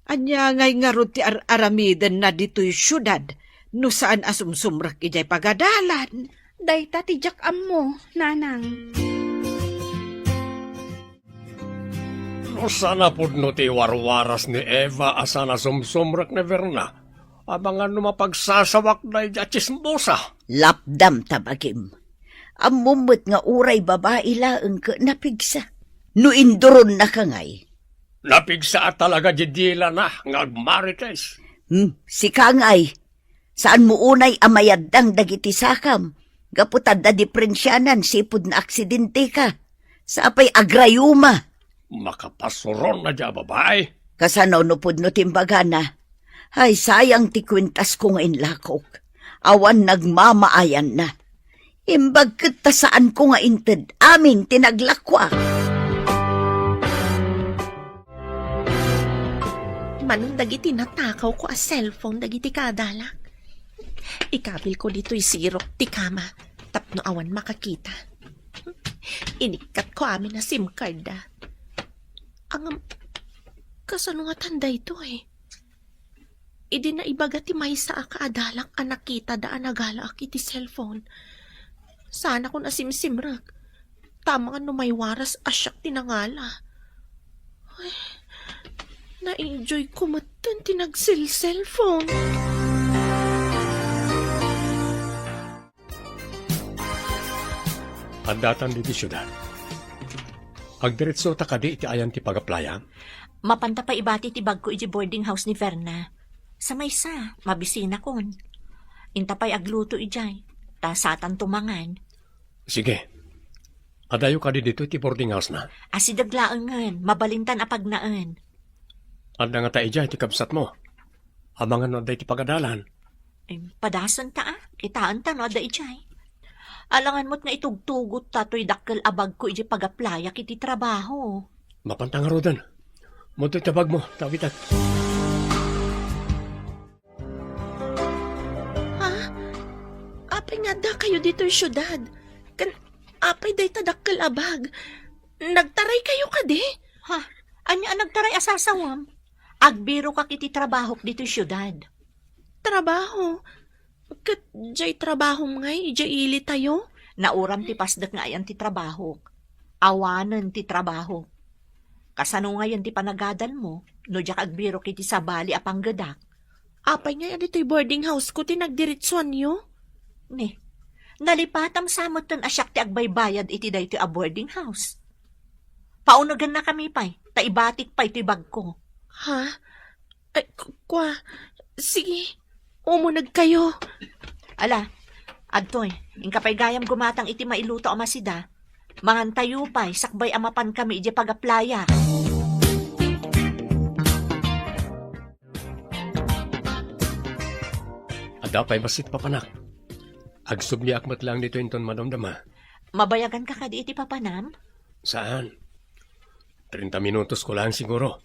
Ania ngay ngarud ti ar-aramidenna ditoy siudad no saan a sumsumrek idiay pagadalan? Dayta ti diak ammo, Nanang. No saan a pudno ti warwaras ni Eva a saan a sumsumrek ni Verna, amangan no mapagsasawak daydi a tsismosa. Lapdam ta bagim. Ammom met nga uray babai laeng ket napigsa. No induronnaka ngay. Napigsa a talaga di dilana nga agmarites. Hmm, sika ngay. Saanmo unay a mayaddang dagiti sakam, gapu ta adda diprensianan sipud naaksidenteka. Sapay agrayuma. Makapasuron na dia babai. Kasano no pudno ti imbagana? Ay, sayang ti kuentasko nga inlakok. Awan nagmamaayanna. Imbag ket ta saanko nga inted amin ti naglakuak. Manen dagiti natakawko a cellphone dagiti kaadalak. Ikabilko ditoy sirok ti kama tapno awan makakita. Inikkatko amin a SIM card da. Ngem, kasano ngatan daytoy? Idi naibaga ti maysa a kaadalak a nakitada a nagalaak iti cellphone, saanakon a simsimrek. Tamangan no maywaras a siak ti nangala. Ay, na-enjoy ko metten ti nagselselphone. Addatan ditoy siudad. Agdiretsota kadi iti ayan ti pag-applya? Mapanta pay ibati ti bagko iti boarding house ni Verna. Sa maysa, mabisinakon. Inta pay agluto idiay, ta satanto mangan. Sige. Adayo kadi ditoy ti boarding house-na? Asideg laengen, mabalintan a pagnaen. Adda ngata idiay ti kabsatmo? Amangan no adda iti pagadalan. Em, padasenta a. Kitaenta no adda idiay. Alangan met nga itugtugotta toy dakkel a bagko idiay pag-applyak iti trabaho. Mapanta ngaruden. Mudto iti bagmo, ta awitek. Ha? Apay nga addakayo ditoy siudad? Ken apay dayta dakkel a bag? Nagtaraykayo kadi? Ha? Ania a nagtaray a sasawem? Agbirokak iti trabahok ditoy siudad. Trabaho? Ket diay trabahom ngay idiay ilitayo? Nauram ti pasdek nga ayan ti trabahok. Awanen ti trabahok. Kasano ngayen ti panagadalmo no diak agbirok iti sabali a panggedak? Apay ngay a ditoy boarding house-ko ti nagdiretsuanyo? Ne, nalipatam sa metten a siak ti agbaybayad iti daytoy a boarding house. Paunegennakami pay, ta ibatik pay toy bagko. Ha? Ay, ku-, kua. Sige, umunegkayo. Ala, adtoy, inka pay gayam gumatang iti mailuto a masida. Mangantayo pay, sakbay a mapankami idiay pag-applyak. Adda pay bassit, papanak. Agsubliak met laeng ditoy inton madamdama. Mabayaganka kadi iti papanam? Saan. Treinta minutos ko laeng siguro.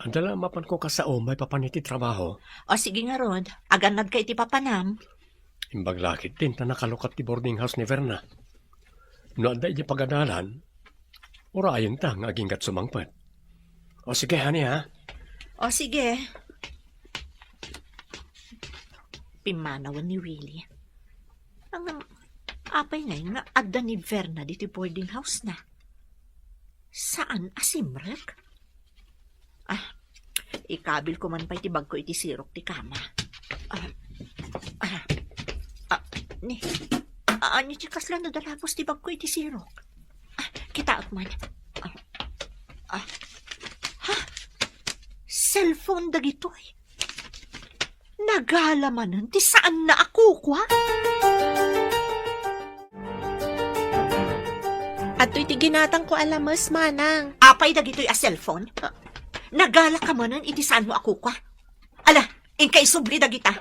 Adda la mapanko kasao maipapan iti trabaho. O sige ngarud, agannadka iti papanam. Imbag la ketdin ta nakalukat ti boarding house ni Verna. No adda idiay pagadalan, urayenta nga aginggat sumangpet. O sige, honey, ha? O sige. Pimmanawen ni Willie. Ngem, apay ngay nga adda ni Verna ditoy boarding house-na? Saan a simrek? Ah, ikabilko man pay ti bagko iti sirok ti kama. Ah, ah, ah, ni, ah, ania ti kasla nadalapos ti bagko iti sirok? Ah, kitaek man. Ah, ah, ha? Cellphone dagitoy? Nagala manen ti saanna a kukua? Adtoy ti ginatangko a lames, manang. Apay dagitoy a cellphone? Ah. Nagalaka manen iti saanmo a kukua. Ala, inka isubli dagita.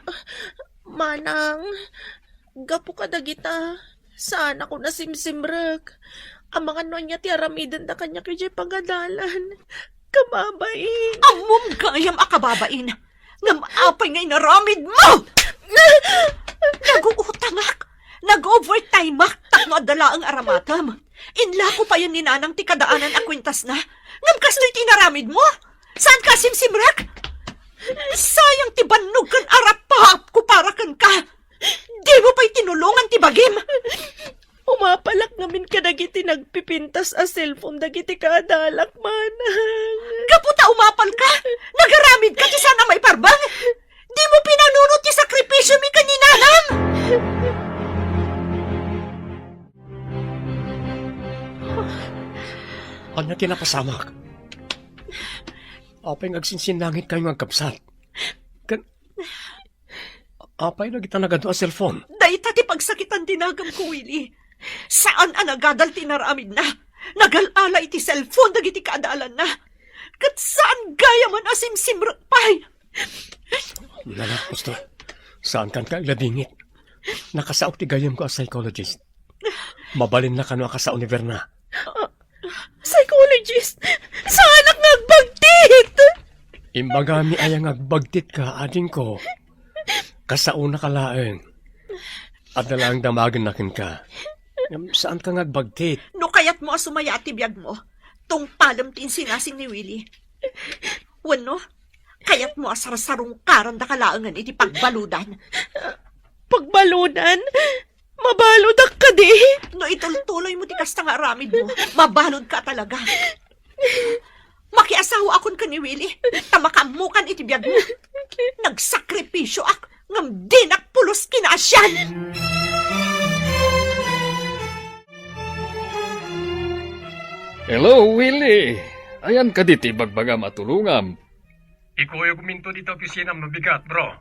Manang, gapu kadagita, saanakon a simsimrek. Amangan no ania ti aramidenda kaniak idiay pagadalan. Kababain. Ammom gayam a kababain. Ngem apay nga inaramidmo? Naguutangak. Nag-overtimeak tapno adda laeng aramatem. Inlako payen ni Nanang ti kadaanan a kuentasna. Ngem kastoy ti inaramidmo? Saanka a simsimrek? Sayang ti bannog ken arapaapko para kenka. Dimo pay tinulongan ti bagim. Umapalak ngamin kadagiti nagpipintas a cellphone dagiti kaadalak, manang. Gapu ta umapalka, nagaramidka ti saan a maiparbeng. Dimo pinanunot ti sakripisiomi ken ni Nanang. Ania ti napasamak? Apay nga agsinsinnangitkayo nga agkabsat? Ken apay dagita nagadu a cellphone? Dayta ti pagsakitan ti nagamko, Willie. Saan a nagadal ti inaramidna. Nagal-ala iti cellphone dagiti kaadalanna. Ket saan gayamen a simsimrek pay. Nana, gusto. Saankan nga agladingit. Nakasaok ti gayyemko a psychologist. Mabalinna kano a kasao ni Verna. Psychologist? Saanak nga agbagtit! Imbagami aya nga agbagtitka, adingko. Kasaonaka laeng. Adda laeng damagenna kenka. Ngem saanka nga agbagtit. No kayatmo a sumayaat ti biagmo, tungpalem ti insinasing ni Willie. Wenno, kayatmo a sarsarungkarandaka laengen iti pagbaludan. Pagbaludan? Mabaludak kadi? No itultuloymo ti kasta nga aramidmo, mabaludka talaga. Makiasawaakon ken ni Willie, ta makaammokan iti biagmo. Nagsakripisioak, ngem dinak pulos kinaasian. Hello, Willie! Ayan kadi ti bagbagam a tulongam? Ikuyogminto dita opisinam no bigat, bro.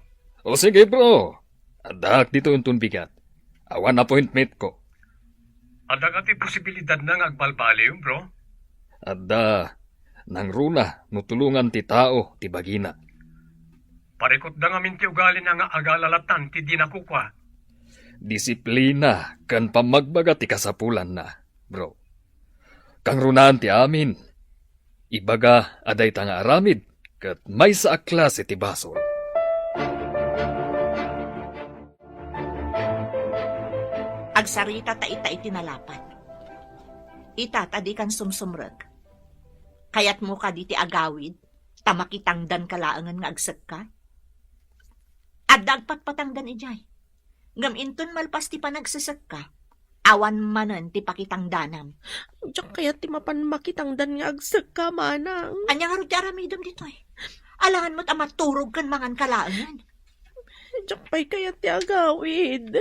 O sige, bro. Addaak ditoy inton bigat. Awan appointmentko. Adda kadi posibilidadna nga agbalbaliw, bro? Adda. Nangruna no tulongan ti tao ti bagina. Parikutda ngamin ti ugalina nga agala lattan ti dina kukua. Disiplina ken pammagbaga ti kasapulanna, bro. Kangrunaan ti amin. Ibaga a dayta nga aramid ket maysa a klase ti basol. Agsarita ta ita iti nalapat. Ita ta dikan sumsumrek. Kayatmo kadi ti agawid, ta makitangdanka laengen nga agsekka? Adda agpatpatangdan idiay. Ngem inton malpas ti panagsesekka, awan manen ti pakitangdanam. Diak kayat ti mapan makitangdan nga agsekka, manang. Ania ngarud ti aramidem ditoy? Alangan met a maturog ken manganka laengen. Diak pay kayat ti agawid.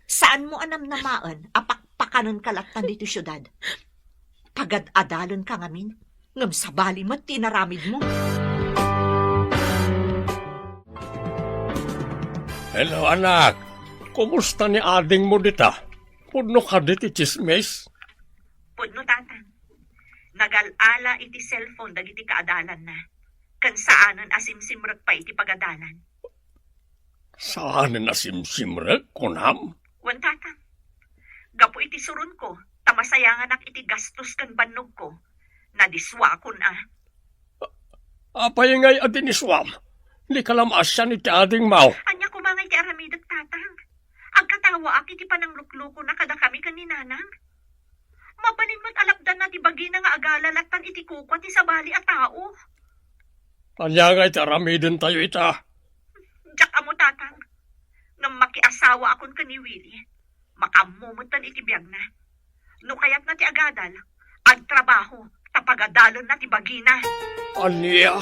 Saanmo a namnamaen a pakpakanenka lattan ditoy siudad? Pagad-adalenka ngamin, ngem sabali met ti inaramidmo. Hello, anak. Kumusta ni adingmo dita? Pudno kadi ti tsismis? Pudno, Tatang. Nagal-ala iti cellphone dagiti kaadalanna. Ken saanen a simsimrek pay iti pagadalan. Saanen a simsimrek, kunam? Wen, Tatang. Gapu iti suronko, ta masayanganak iti gastos ken bannogko, nadiswakon a. Apay ngay a diniswam? Dika la maasian iti adingmo. Ania koma ngay ti aramidek, Tatang? Agkatawaak iti panangluklukona kadakami ken ni Nanang. Mabalin met a lapdanna ti bagina nga agala lattan iti kukua ti sabali a tao. Ania ngay ti aramidentayo ita? Diak ammo, Tatang. Ngem makiasawaakon ken ni Willie. Makaammo metten iti biagna. No kayatna ti agadal, agtrabaho, ta pagadalenna ti bagina. Ania?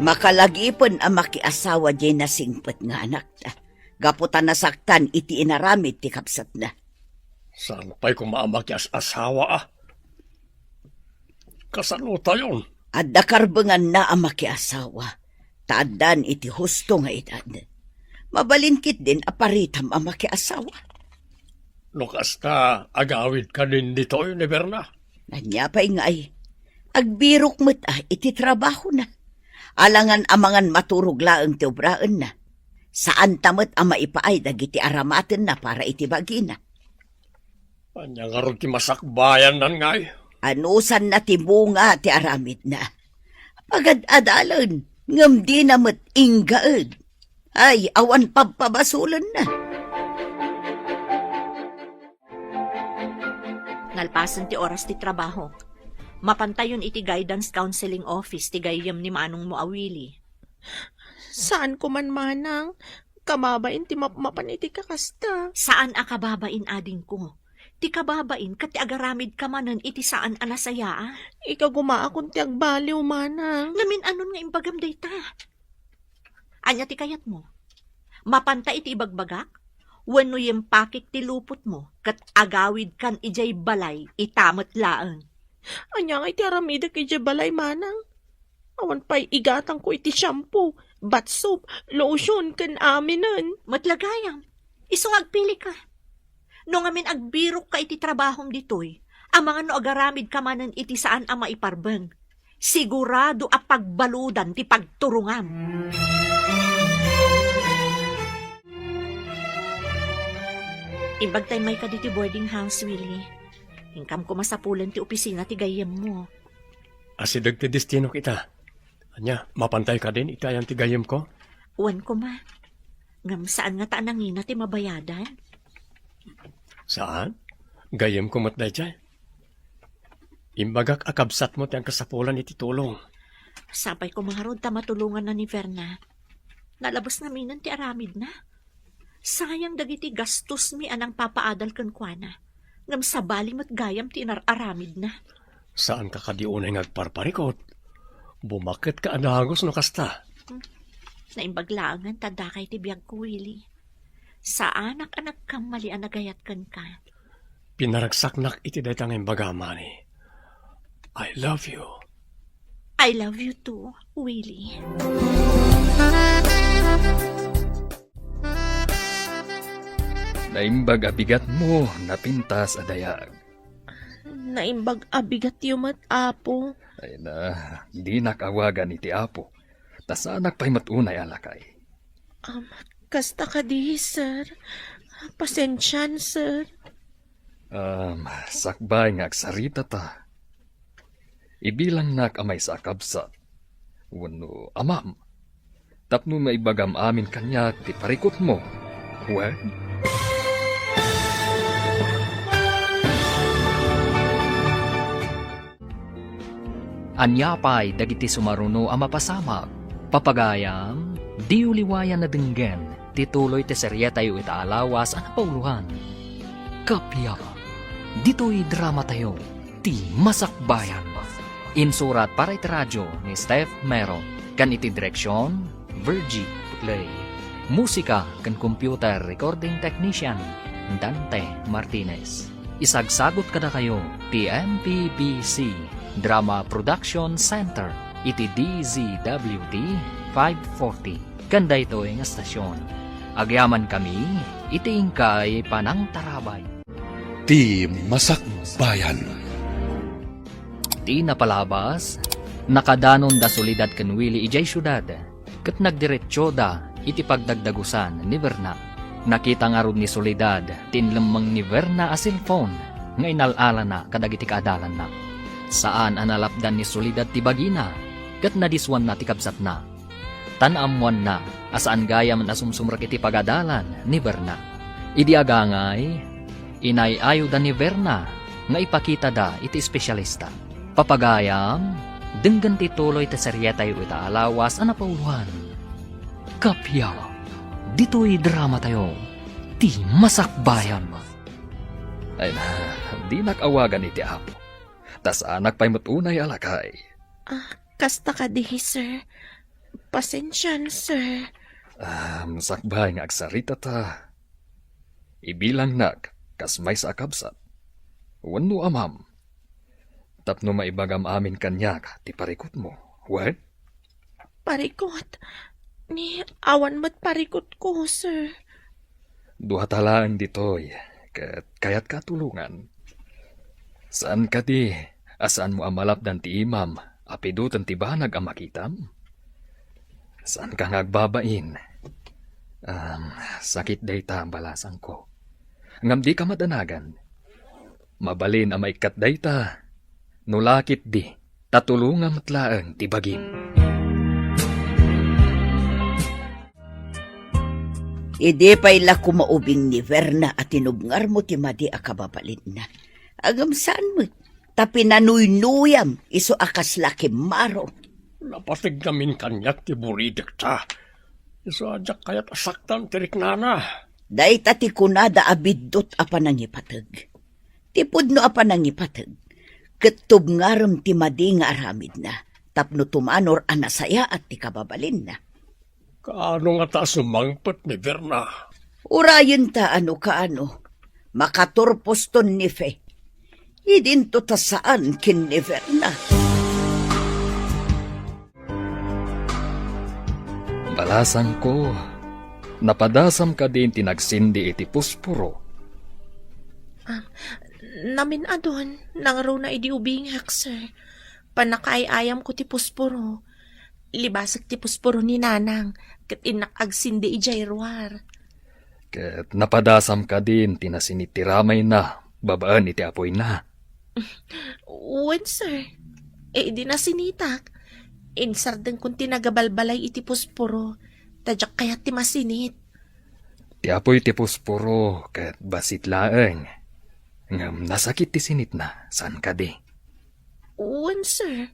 Makalagipen a makiasawa diay nasingpet nga anakta, gapu ta nasaktan iti inaramid ti kabsatna. Saan pay koma a makias-asawa, a? Kasanotayon? Adda karbenganna a makiasawa, ta addan iti husto nga edad. Mabalin ketdin a paritam a makiasawa. No kasta, agawidka din ditoy ni Berna. Ania pay ngay, agbirok met a iti trabahona. Alangan amangan maturog laeng ti obraenna. Saanta met a maipaay dagiti aramatenna para iti bagina. Ania ngarud ti masakbayanna ngay? Anusanna ti bunga ti aramidna. Pagad-adalen, ngem dina met inggaed. Ay, awan pabpabasolenna. Nalpasen ti oras ti trabaho. Mapantayon iti guidance counseling office ti gayyem ni manongmo a Willie. Saanko man, manang. Kababain ti mapmapan iti kakasta. Saan a kababain, adingko. Ti kababain ket ti agaramidka manen iti saan a nasayaat. Ikagumaakon ti agbaliw, manang. Ngamin, anon nga imbagam dayta? Ania ti kayatmo? Mapanta iti ibagbagak? Wenno yimpakek ti lupotmo ket agawidkan idiay balay ita met laeng? Ania ngay ti aramidek idiay balay, manang? Awan pay igatangko iti shampoo, bath soap, lotion, ken aminen. Met la gayam, isu nga agpilika. No ngamin agbirokka iti trabahom ditoy, amangan no agaramidka manen iti saan a maiparbeng, sigurado a pagbaludan ti pagturongam. Imbagtay mayka ditoy boarding house, Willie. Inkam koma sapulen ti opisina ti gayyemmo. Asideg ti destinok ita. Ania, mapantay kadin iti ayan ti gayyemko? Wen koma. Ngem saan ngata a nangina ti mabayadan? Saan? Gayyemko met daydiay. Imbagak a kabsatmo ti agkasapulan iti tulong. Sapay koma ngarud ta matulonganna ni Verna. Nalabes ngaminen ti aramidna. Sayang dagiti gastosmi a nangpapaadal kenkuana, ngem sabali met gayam ti inar-aramidna. Saanka kadi unay nga agparparikut? Bumakketka a dagus no kasta. Hmm. Naimbag laengen ta dakay ti biagko, Willie. Saanak a nagkammali a nagayat kenka. Pinaragsaknak iti dayta nga imbagam, honey. I love you. I love you too, Willie. Naimbag a bigatmo, napintas a dayag. Naimbag a bigatyo met, Apo. Ay na, dinak awagan iti Apo. Ta saanak pay met unay a lakay. Um, kasta kadi, sir. Pasensian, sir. Um, sakbay nga agsarita ta. Ibilangnak a maysa a kabsat. Wenno amam. Tapno maibagam amin kaniak ti parikutmo. Wen? Ania pay dagiti sumaruno a mapasamak? Papagayam, diyo liwayan a denggen ti tuloy ti serietayo ita a lawas a napauloan. Kappia, ditoy dramatayo, ti Masakbayan. Insurat para iti radio ni Steph Mero, ken iti direksion, Virgie Putley. Musika ken computer recording technician, Dante Martinez. Isagsagut kadakayo ti M P B C Drama Production Center iti D Z W T five forty. Ken daytoy nga estasion, agyamankami iti inkay panangtarabay. Ti Masakbayan. Ti napalabas, nakadanon da Soledad ken Willie idiay siudad. Ket nagdiretsioda iti pagdagdagusan ni Verna. Nakita ngarud ni Soledad ti inlemmeng ni Verna a cellphone nga inal-alana kadagiti kaadalanna. Saan a nalapdan ni Soledad ti bagina ket nadissuanna ti kabsatna. Ta naammoanna a saan gayam a sumsumrek iti pagadalan ni Verna. Idi agangay, inay-ayoda ni Verna nga ipakitada iti espesialista. Papagayam, denggen ti tuloy ti serietayo ita a lawas a napauloan. Kappia, ditoy dramatayo, ti Masakbayan. Ay na, dinak awagan iti Apo. Ta saanak pay met unay a lakay. Ah, kasta kadi, sir. Pasensian, sir. Ah, sakbay nga agsarita ta. Ibilangnak kas maysa a kabsat. Wenno amam. Tapno maibagam amin kaniak ti parikutmo. Wen? Parikut? Ni awan met parikutko, sir. Duata laeng ditoy, ket kayatka a tulongan. Saan kadi a saanmo a malapdan ti imam a piduten ti banag a makitam? Saanka nga agbabain? Am, sakit dayta, balasangko. Ngem dika madanagan. Mabalin a maikkat dayta, no la ketdi, ta tulongam met laeng ti bagim. Idi pay la kumaubing ni Verna a tinubngarmo ti madi a kababalinna, ngem saan met ta pinanuynuyam isu a kasla kimmaro. Napateg ngamin kaniak ti buridekta. Isu a diak kayat a saktan ti riknana. Dayta ti kunada a biddut a panangipateg. Ti pudno a panangipateg, ket tubngarem ti madi nga aramidna, tapno tumanor a nasayaat ti kababalinna. Kaano ngata a sumangpet ni Verna? Urayenta no kaano. Makaturposton ni Fe. Idinto ta saan ken ni Verna. Balasangko, napadasam kadin ti nagsindi iti pusporo? Ah, namin-adun, nangruna idi ubingak, sir. Pannakaay-ayamko ti pusporo. Libasek ti pusporo ni Nanang, ket innak agsindi idiay ruar. Ket napadasam kadin ti nasinit ti ramayna babaen iti apoyna? Wen, sir. E, idi nasinitak, insardengkon ti nagabalbalay iti pusporo, ta diak kayat ti masinit. Ti apoy ti pusporo ket bassit laeng. Ngem nasakit ti sinitna, saan kadi? Wen, sir.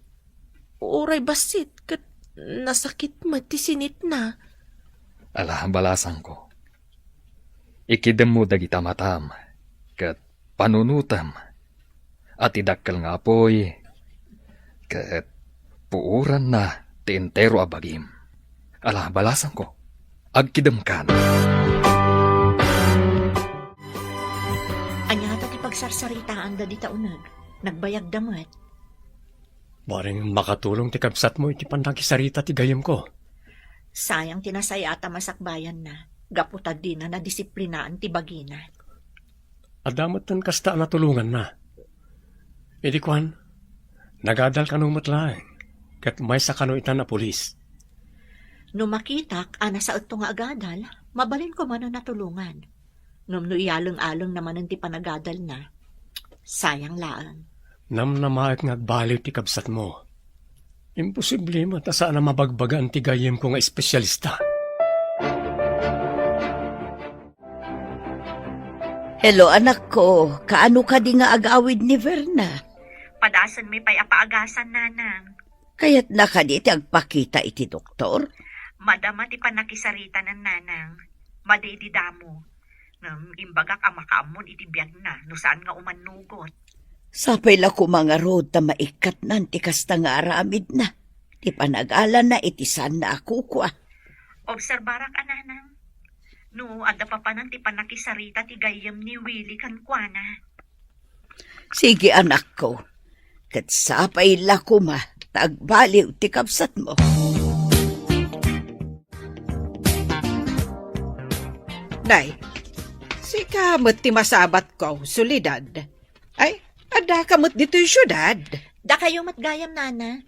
Uray bassit ket nasakit met ti sinitna. Ala, balasangko. Ikidemmo dagita matam, ket panunotem a ti dakkel nga apoy, ket puoranna ti entero a bagim. Ala, balasangko, agkidemkan. Ania ta ti pagsarsaritaanda dita uneg? Nagbayagda met. Bareng makatulong ti kabsatmo iti pannakisarita ti gayyemko. Sayang ti nasayaat a masakbayanna, gapu ta dina nadisiplinaan ti bagina. Adda metten kasta a natulonganna. Idi kuan, nagadal kano met laeng, ket maysa kano itan a pulis. No makitak a nasaetto nga agadal, mabalinko man a natulongan. Ngem no iyaleng-alengna manen ti panagadalna, sayang laeng. Namnamaek nga agbaliw ti kabsatmo. Imposible met a saan a mabagbagaan ti gayyemko nga espesyalista. Hello, anakko. Kaano kadi nga agawid ni Verna? Padasenmi pay a paagasan, Nanang. Kayatna kadi ti agpakita iti doktor? Madama ti pannakisaritanan, Nanang. Madi idi damo. Ngem imbagak a makaammon iti biagna no saan nga umannugot. Sapay la koma ngarud ta maikkatnan ti kasta nga aramidna, ti panagalana iti saanna a kukua. Obserbarak a, Nanang. No adda papanan ti pannakisarita ti gayyem ni Willie kenkuana. Sige, anakko. Ket sapay la koma ta agbaliw ti kabsatmo. Nay, sika met ti masabatko, Soledad. Ay, addaka met ditoy siudad? Dakayo met gayam, Nana.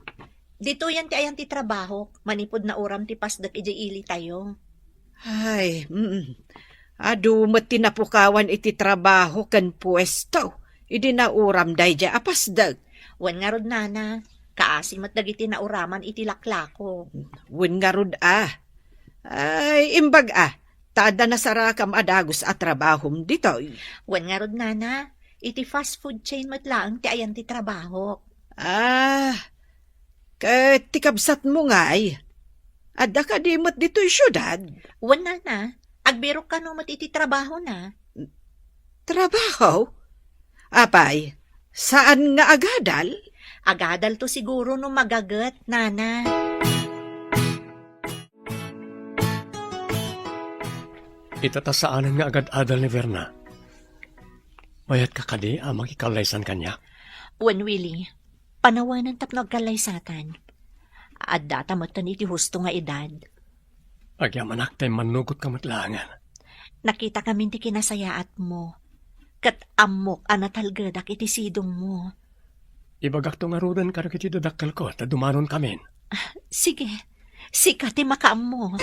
Ditoyen ti ayan ti trabahok, manipud nauram ti pasdek idiay ilitayo. Ay, mm. Adu met ti napukawan iti trabaho ken puesto idi nauram daydiay a pasdek. Wen ngarud, Nana, kaasi met dagiti nauraman iti laklako. Wen ngarud a. Ay, imbag a, ta adda nasarakam a dagus a trabahom ditoy. Wen ngarud, Nana, iti fast food chain met laeng ti ayan ti trabahok. Ah, ket ti kabsatmo ngay, adda kadi met ditoy siudad? Wen, Nana, agbirok kano met iti trabahona. Trabaho? Apay, saan nga agadal? Agadalto siguro no magaget, Nana. Ita ta saanen nga agad-adal ni Verna. Mayatka kadi a makikallaysan kaniak? Wen, Willie, panawanen tapno agkallaysatan. Addata metten iti husto nga edad. Agyamanak ta immannugotka met laengen. Nakitakamin ti kinasayaatmo, ket ammok a natalgedak iti sidongmo. Ibagakto ngaruden kadagiti dadakkelko ta dumanonkamin. Sige, sika ti makaammo.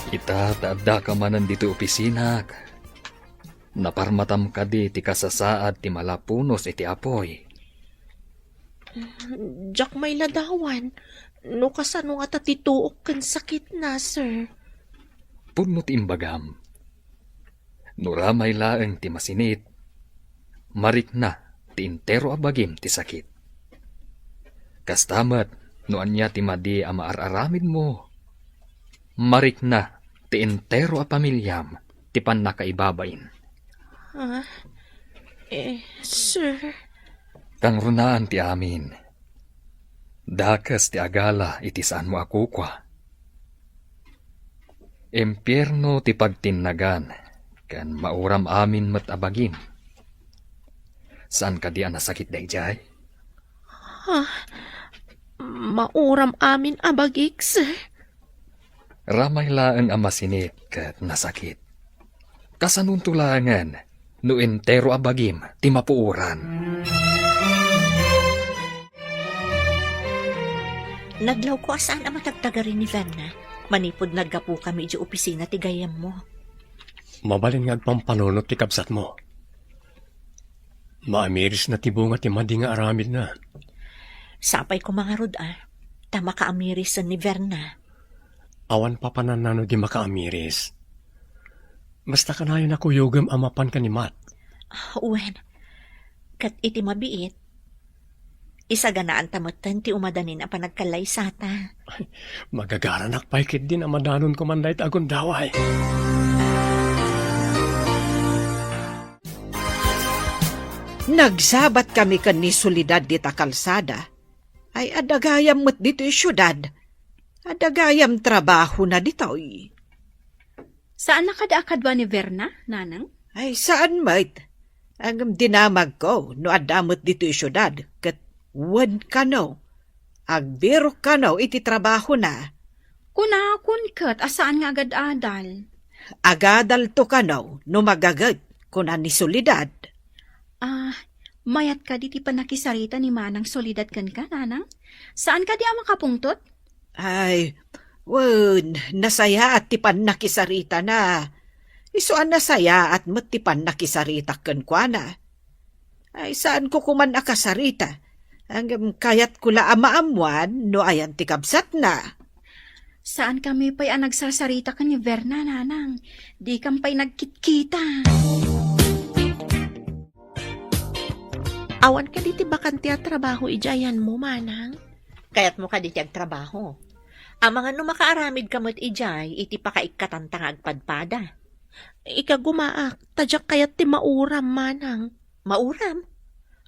Ita ta addaka manen ditoy opisinak, naparmatam kadi ti kasasaad ti malapunos iti apuy? Diak mailadawan no kasano ngata ti tuok ken sakitna, sir. Pudno ti imbagam. No ramay laeng ti masinit, marikna ti entero a bagim ti sakit. Kasta met no ania ti madi a maar-aramidmo, marikna ti entero a pamiliam ti pannakaibabain. Ah, eh, sir. Kangrunaan ti amin. Dakes ti agala iti saanmo a kukua. Impierno ti pagtinnagan, ken mauram amin met a bagim. Saan kadi a nasakit daydiay? Ah, mauram amin a bagik, sir. Ramay laeng a masinit ket nasakit. Kasanonto laengen no entero a bagim ti mapuoran? Nadlawko a saan a matagtagari ni Verna manipud naggapukami idiay opisina ti gayyemmo. Mabalin nga agpampanunot ti kabsatmo. Maamirisna ti bunga ti madi nga aramidna. Sapay koma ngarud a, ta makaamirisen ni Verna. Awan papananna no di makaamiris. Basta kanayon a kuyogem a mapan ken ni Matt. Wen, ket iti mabiit, isaganaanta metten ti umadanin a panagkallaysata. Magagaranak pay ketdin a madanonko man dayta a gundaway. Nagsabatkami ken ni Soledad dita kalsada. Ay, adda gayam met ditoy siudad. Adda gayam trabahona ditoy. Saanna kadi a kadua ni Verna, nanang? Ay, saan met. Ngem dinamagko no adda met ditoy siudad, ket wen kano, agbirok kano iti trabahona. Kunakon ket a saan nga agad-adal. Agadalto kano no magaget, kuna ni Soledad. Ah, mayat kadi ti pannakisarita ni Manang Soledad kenka, nanang? Saan kadi a makapungtot? Ay, wen, nasayaat ti pannakisaritana. Isu a nasayaat met ti pannakisaritak kenkuana. Ay, saanko koman a kasarita. Ngem kayatko la a maammuan no ayan ti kabsatna. Saankami pay a nagsasarita ken ni Verna, nanang. Dikam pay nagkitkita. Awan kadi ti bakante a trabaho idiay ayanmo, manang? Kayatmo kadi ti agtrabaho? Amangan no makaaramidka met idiay iti pakaikkatanta nga agpadpada. Ikagumaak, ta diak kayat ti mauram, manang. Mauram?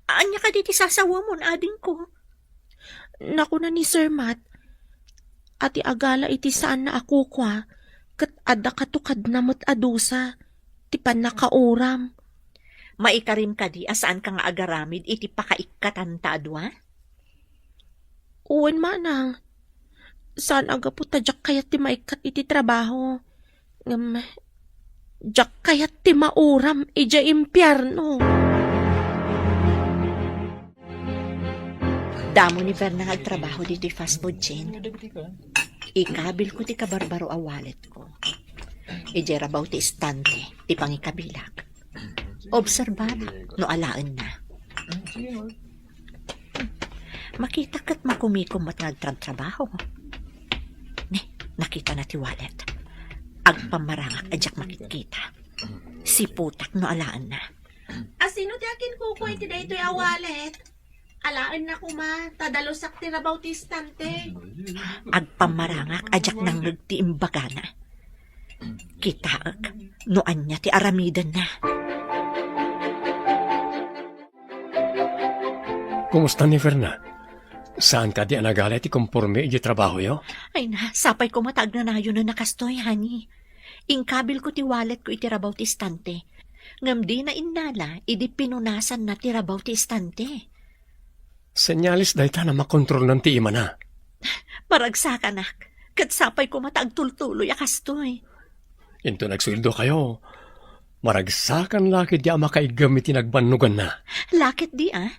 Ania kadi ti sasawamon, adingko? Nakuna ni Sir Matt, a ti agala iti saanna a kukua, ket adda katukadna met a dusa ti pannakauram. Maikarim kadi a saanka nga agaramid iti pakaikkatanta a dua? Wen, manang. Saan a gapu ta diak kayat ti maikkat iti trabaho. Ngem, diak kayat ti mauram idiay impierno. Damo ni Verna nga agtrabaho ditoy fast food chain. Ikabilko ti kabarbaro a walletko. Idiay rabaw ti istante ti pangikabilak. Obserbara no alaenna. Makita ket makumikom met nga agtrabtrabaho. Ne, nakitana ti wallet. Agpammarangak a diak makitkita. Siputak no alaenna. A sino ti akinkukua iti daytoy a wallet? Alaenna koma, ta dalusak ti rabaw ti istante. Agpammarangak a diak nangngeg ti imbagana. Kitaek no ania ti aramidenna. Kumusta ni Verna? Saan kadi a nagala ti komporme iti trabahoyo? Ay na, sapay koma ta agnanayon a kastoy, honey. Inkabilko ti walletko iti rabaw ti istante. Ngem dina innala idi pinunasanna ti rabaw ti istante. Senyales dayta a makontrolnan ti imana. Maragsakanak, ket sapay koma ta agtultuloy a kastoy. Inton agsueldokayo, maragsakan la ketdi a makaiggem iti nagbannoganna. La ketdi, a?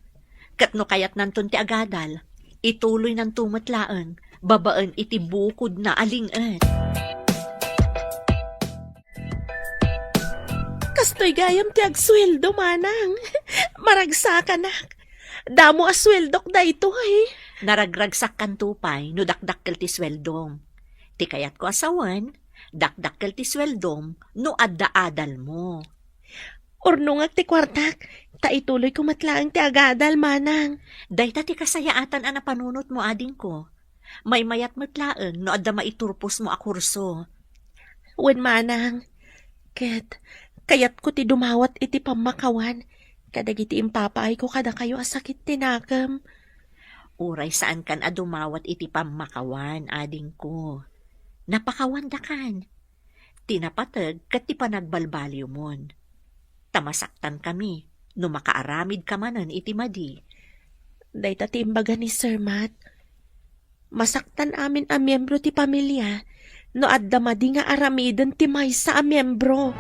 Ket no kayatnanton ti agadal, ituloynanto met laeng, babaen iti bukodna a ling-et. Kastoy gayam ti agsueldo, manang. Maragsakanak. Damo a sueldok daytoy. Naragragsakkanto pay no dakdakkel ti sueldom. Ti kayatko a sawen, dakdakkel ti sueldom no adda adalmo. Urnongak ti kuartak, ta ituloyko met laeng ti agadal, manang. Dayta ti kasayaatan a napanunotmo, adingko. Maymayat met laeng no adda maiturposmo a kurso. Wen, manang, ket kayatko ti dumawat iti pammakawan kadagiti impapaayko kadakayo a sakit ti nakem. Uray saankan a dumawat iti pammakawan, adingko. Napakawandakan. Ti napateg ket ti panagbalbaliwmon. Ta masaktankami no makaaramidka manen iti madi. Dayta ti imbaga ni Sir Matt. Masaktan amin a miembro ti pamilia no adda madi nga aramiden ti maysa a miembro.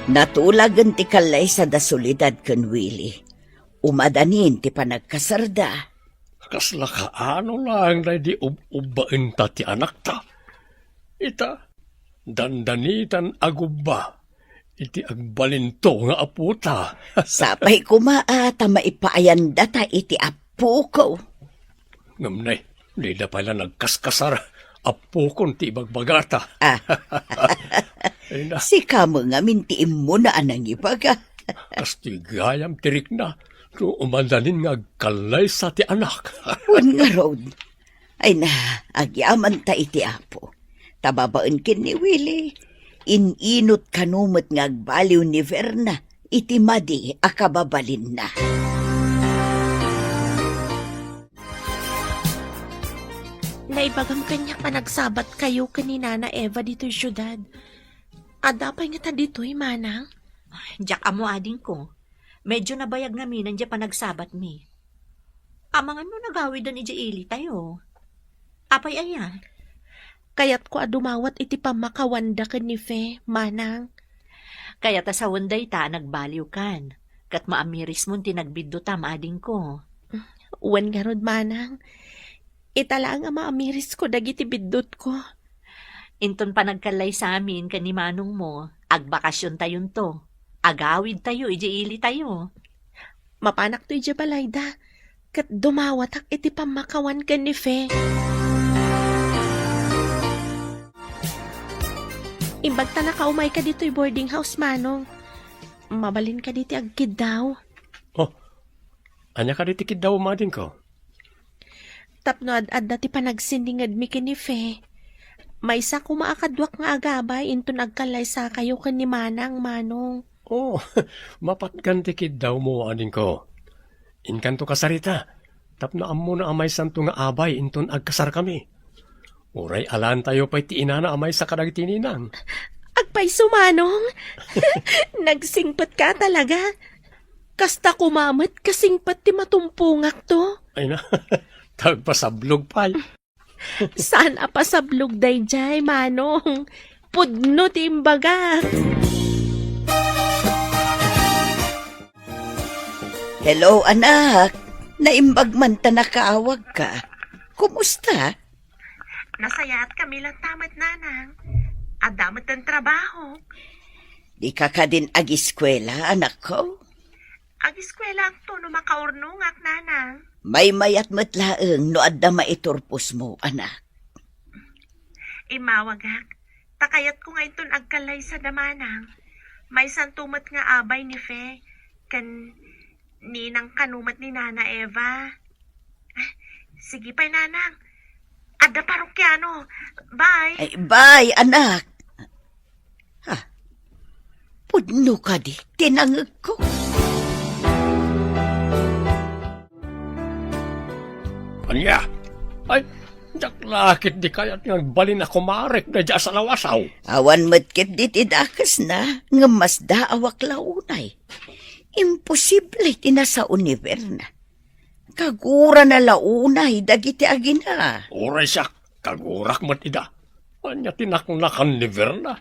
Natulagen ti kallaysada Soledad ken Willie. Umadanin ti panagkasarda. Kasla kaano laeng daydi ub-ubbaenta ti anakta? Ita, dandanitan agubba iti agbalinto nga apota. Sapay koma a ta maipaayandata iti apoko. Ngem nay, dida pay la nagkaskasar, apokon ti ibagbagata. Ah. Ay na. Sika met ngamin ti immuna a nangibaga. Kastoy gayam ti rikna, no umadanin nga agkallaysa ti anak. Wen ngarud, ay na, agyamanta iti Apo. Ta babaen ken ni Willie, in-inut kano met nga agbaliw ni Verna iti madi a kababalinna. Naibagam kaniak a nagsabatkayo ken ni Nana Eva ditoy siudad. Adda pay ngata ditoy, manang? Diak ammo, adingko. Medyo nabayag ngamin diay panagsabatmi. Amangan no nagawiden idiay ilitayo. Apay aya? Kayatko a dumawat iti pammakawanda ken ni Fe, manang. Kayat a sawen dayta a nagbaliwkan, ket maamirismon ti nagbiddutam, adingko. Wen ngarud, manang. Ita laeng a maamirisko dagiti biddutko. Inton panagkallaysamin ken ni manongmo, agbakasiontayonto. Agawidtayo idiay ilitayo. Mapanakto idiay balayda, ket dumawatak iti pammakawan ken ni Fe. Imbag ta nakaumayka ditoy boarding house, manong. Mabalin kadi ti agkiddaw? Oh, ania kadi ti kiddaw, adingko? Tapno ad-adda ti panagsinningedmi ken ni Fe. Maysa koma a kaduak nga agabay inton agkallaysakayo ken ni Manang, Manong. Oh, mapatgan ti kiddawmo, adingko. Inkanto kasarita, tapno ammona a maysanto nga abay inton agkasarkami. Uray alaentayo pay ti inana a maysa kadagiti ninang. Agpayso, Manong. Nagsingpetka talaga. Kasta koma met kasingpet ti matumpongakto. Ay na, tagpasablog pay. Saan a pasablog daydiay, Manong? Pudno ti imbagak. Hello, anak. Naimbag man ta nakaawagka. Kumusta? Nasayaatkami latta met, Nanang. Adda met ti trabaho. Dika kadin agiskuela, anakko? Agiskuelaakto no makaurnongak, Nanang. Maymayat met laeng no adda maiturposmo, anak. Immawagak, ta kayatko nga inton agkallaysada, Manang. Maysanto met nga abay ni Fe, ken ninang kano met ni Nana Eva. Ah, sige pay, Nanang. Adda parokiano. Bye. Ay, bye, anak. Ha? Pudno kadi ti nangegko? Ania? Ay, Diak la ketdi kayat nga agbalin a kumarek daydiay a salawasaw. Awan met ketdi ti dakesna, ngem masdaawak la unay. Imposible ti nasao ni Verna. Kagurana la unay dagiti agina. Uray siak, kagurak met ida. Ania ti naknakan ni Verna?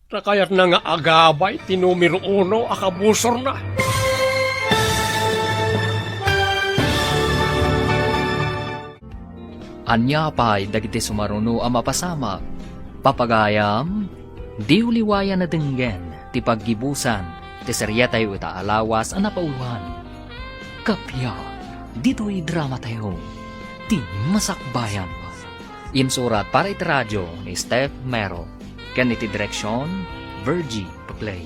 Ta kayatna nga agabay ti numero uno a kabusorna. Ania pay dagiti sumaruno a mapasamak? Papagayam, diyo liwayan a denggen ti paggibusan ti seriatayo ita a lawas a napauloan. Kappia, ditoy dramatayo, ti Masakbayan. Insurat para iti radio ni Steph Mero, ken iti direksion, Virgie Paplay.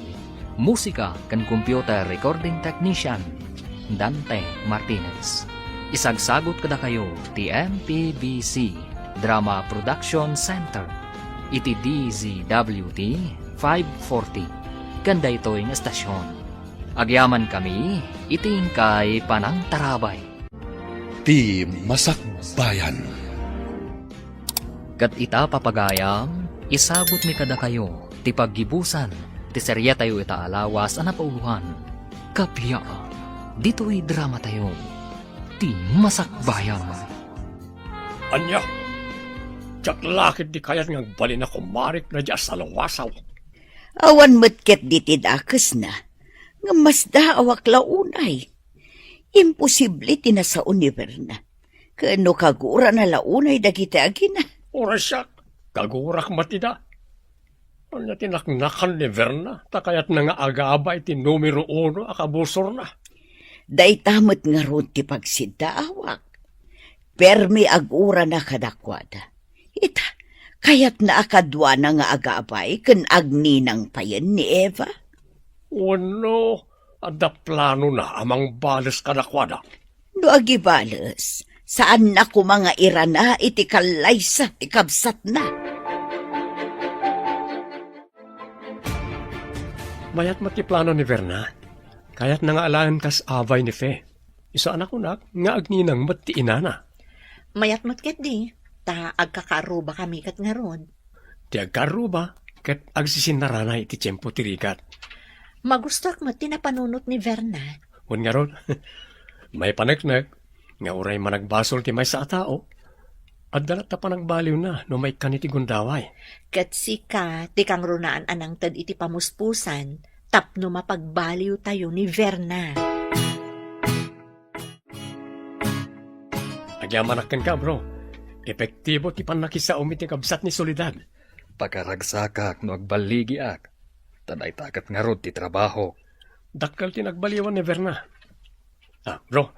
Musika ken computer recording technician, Dante Martinez. Isagsagut kadakayo ti M P B C Drama Production Center iti D Z W T five forty, ken daytoy nga estasion. Agyamankami iti inkay panangtarabay. Ti Masakbayan. Ket ita, papagayam, isagutmi kadakayo ti paggibusan ti seriatayo ita a lawas a napauloan. Kappia, ditoy dramatayo, ti Masakbayan. Ania? Diak la ketdi kayat nga agbalin a kumarek daydiay a salawasaw. Awan met ketdi ti dakesna, ngem masdaawak la unay. Imposible ti nasao ni Verna. Ken no kagurana la unay dagiti agina. Uray siak, kagurak met ida. Ania ti naknakan ni Verna, ta kayatna nga agabay ti numero uno a kabusorna? Dayta met ngarud ti pagsiddaawak. Permi agurana kadakuada. Ita, kayatna a kaduana nga agabay ken agninang payen ni Eva? Wenno, adda planona a mangbales kadakuada? No agibales, saanna koma nga irana iti kallaysa ti kabsatna. Mayat met ti plano ni Verna. Kayatna nga alaen kas abay ni Fe. Isu a nakunak nga agninang met ti inana. Mayat met ketdi, ta agkakaarrubakami ket ngarud. Ti agkaarruba ket agsisinnarana iti tiempo ti rigat. Magustoak met ti napanunot ni Verna. Wen ngarud, maipaneknek nga uray managbasol ti maysa a tao, adda latta panagbaliwna no maikkan iti gundaway. Ket sika ti kangrunaan a nangted iti pamuspusan tapno mapagbaliwtayo ni Verna. Agyamanak kenka, bro. Epektibo ti pannakisaom iti kabsat ni Soledad. Pakaragsakak no agballigiak. Ta dayta ket ngarud ti trabaho. Dakkel ti nagbaliwan ni Verna. Ah, bro,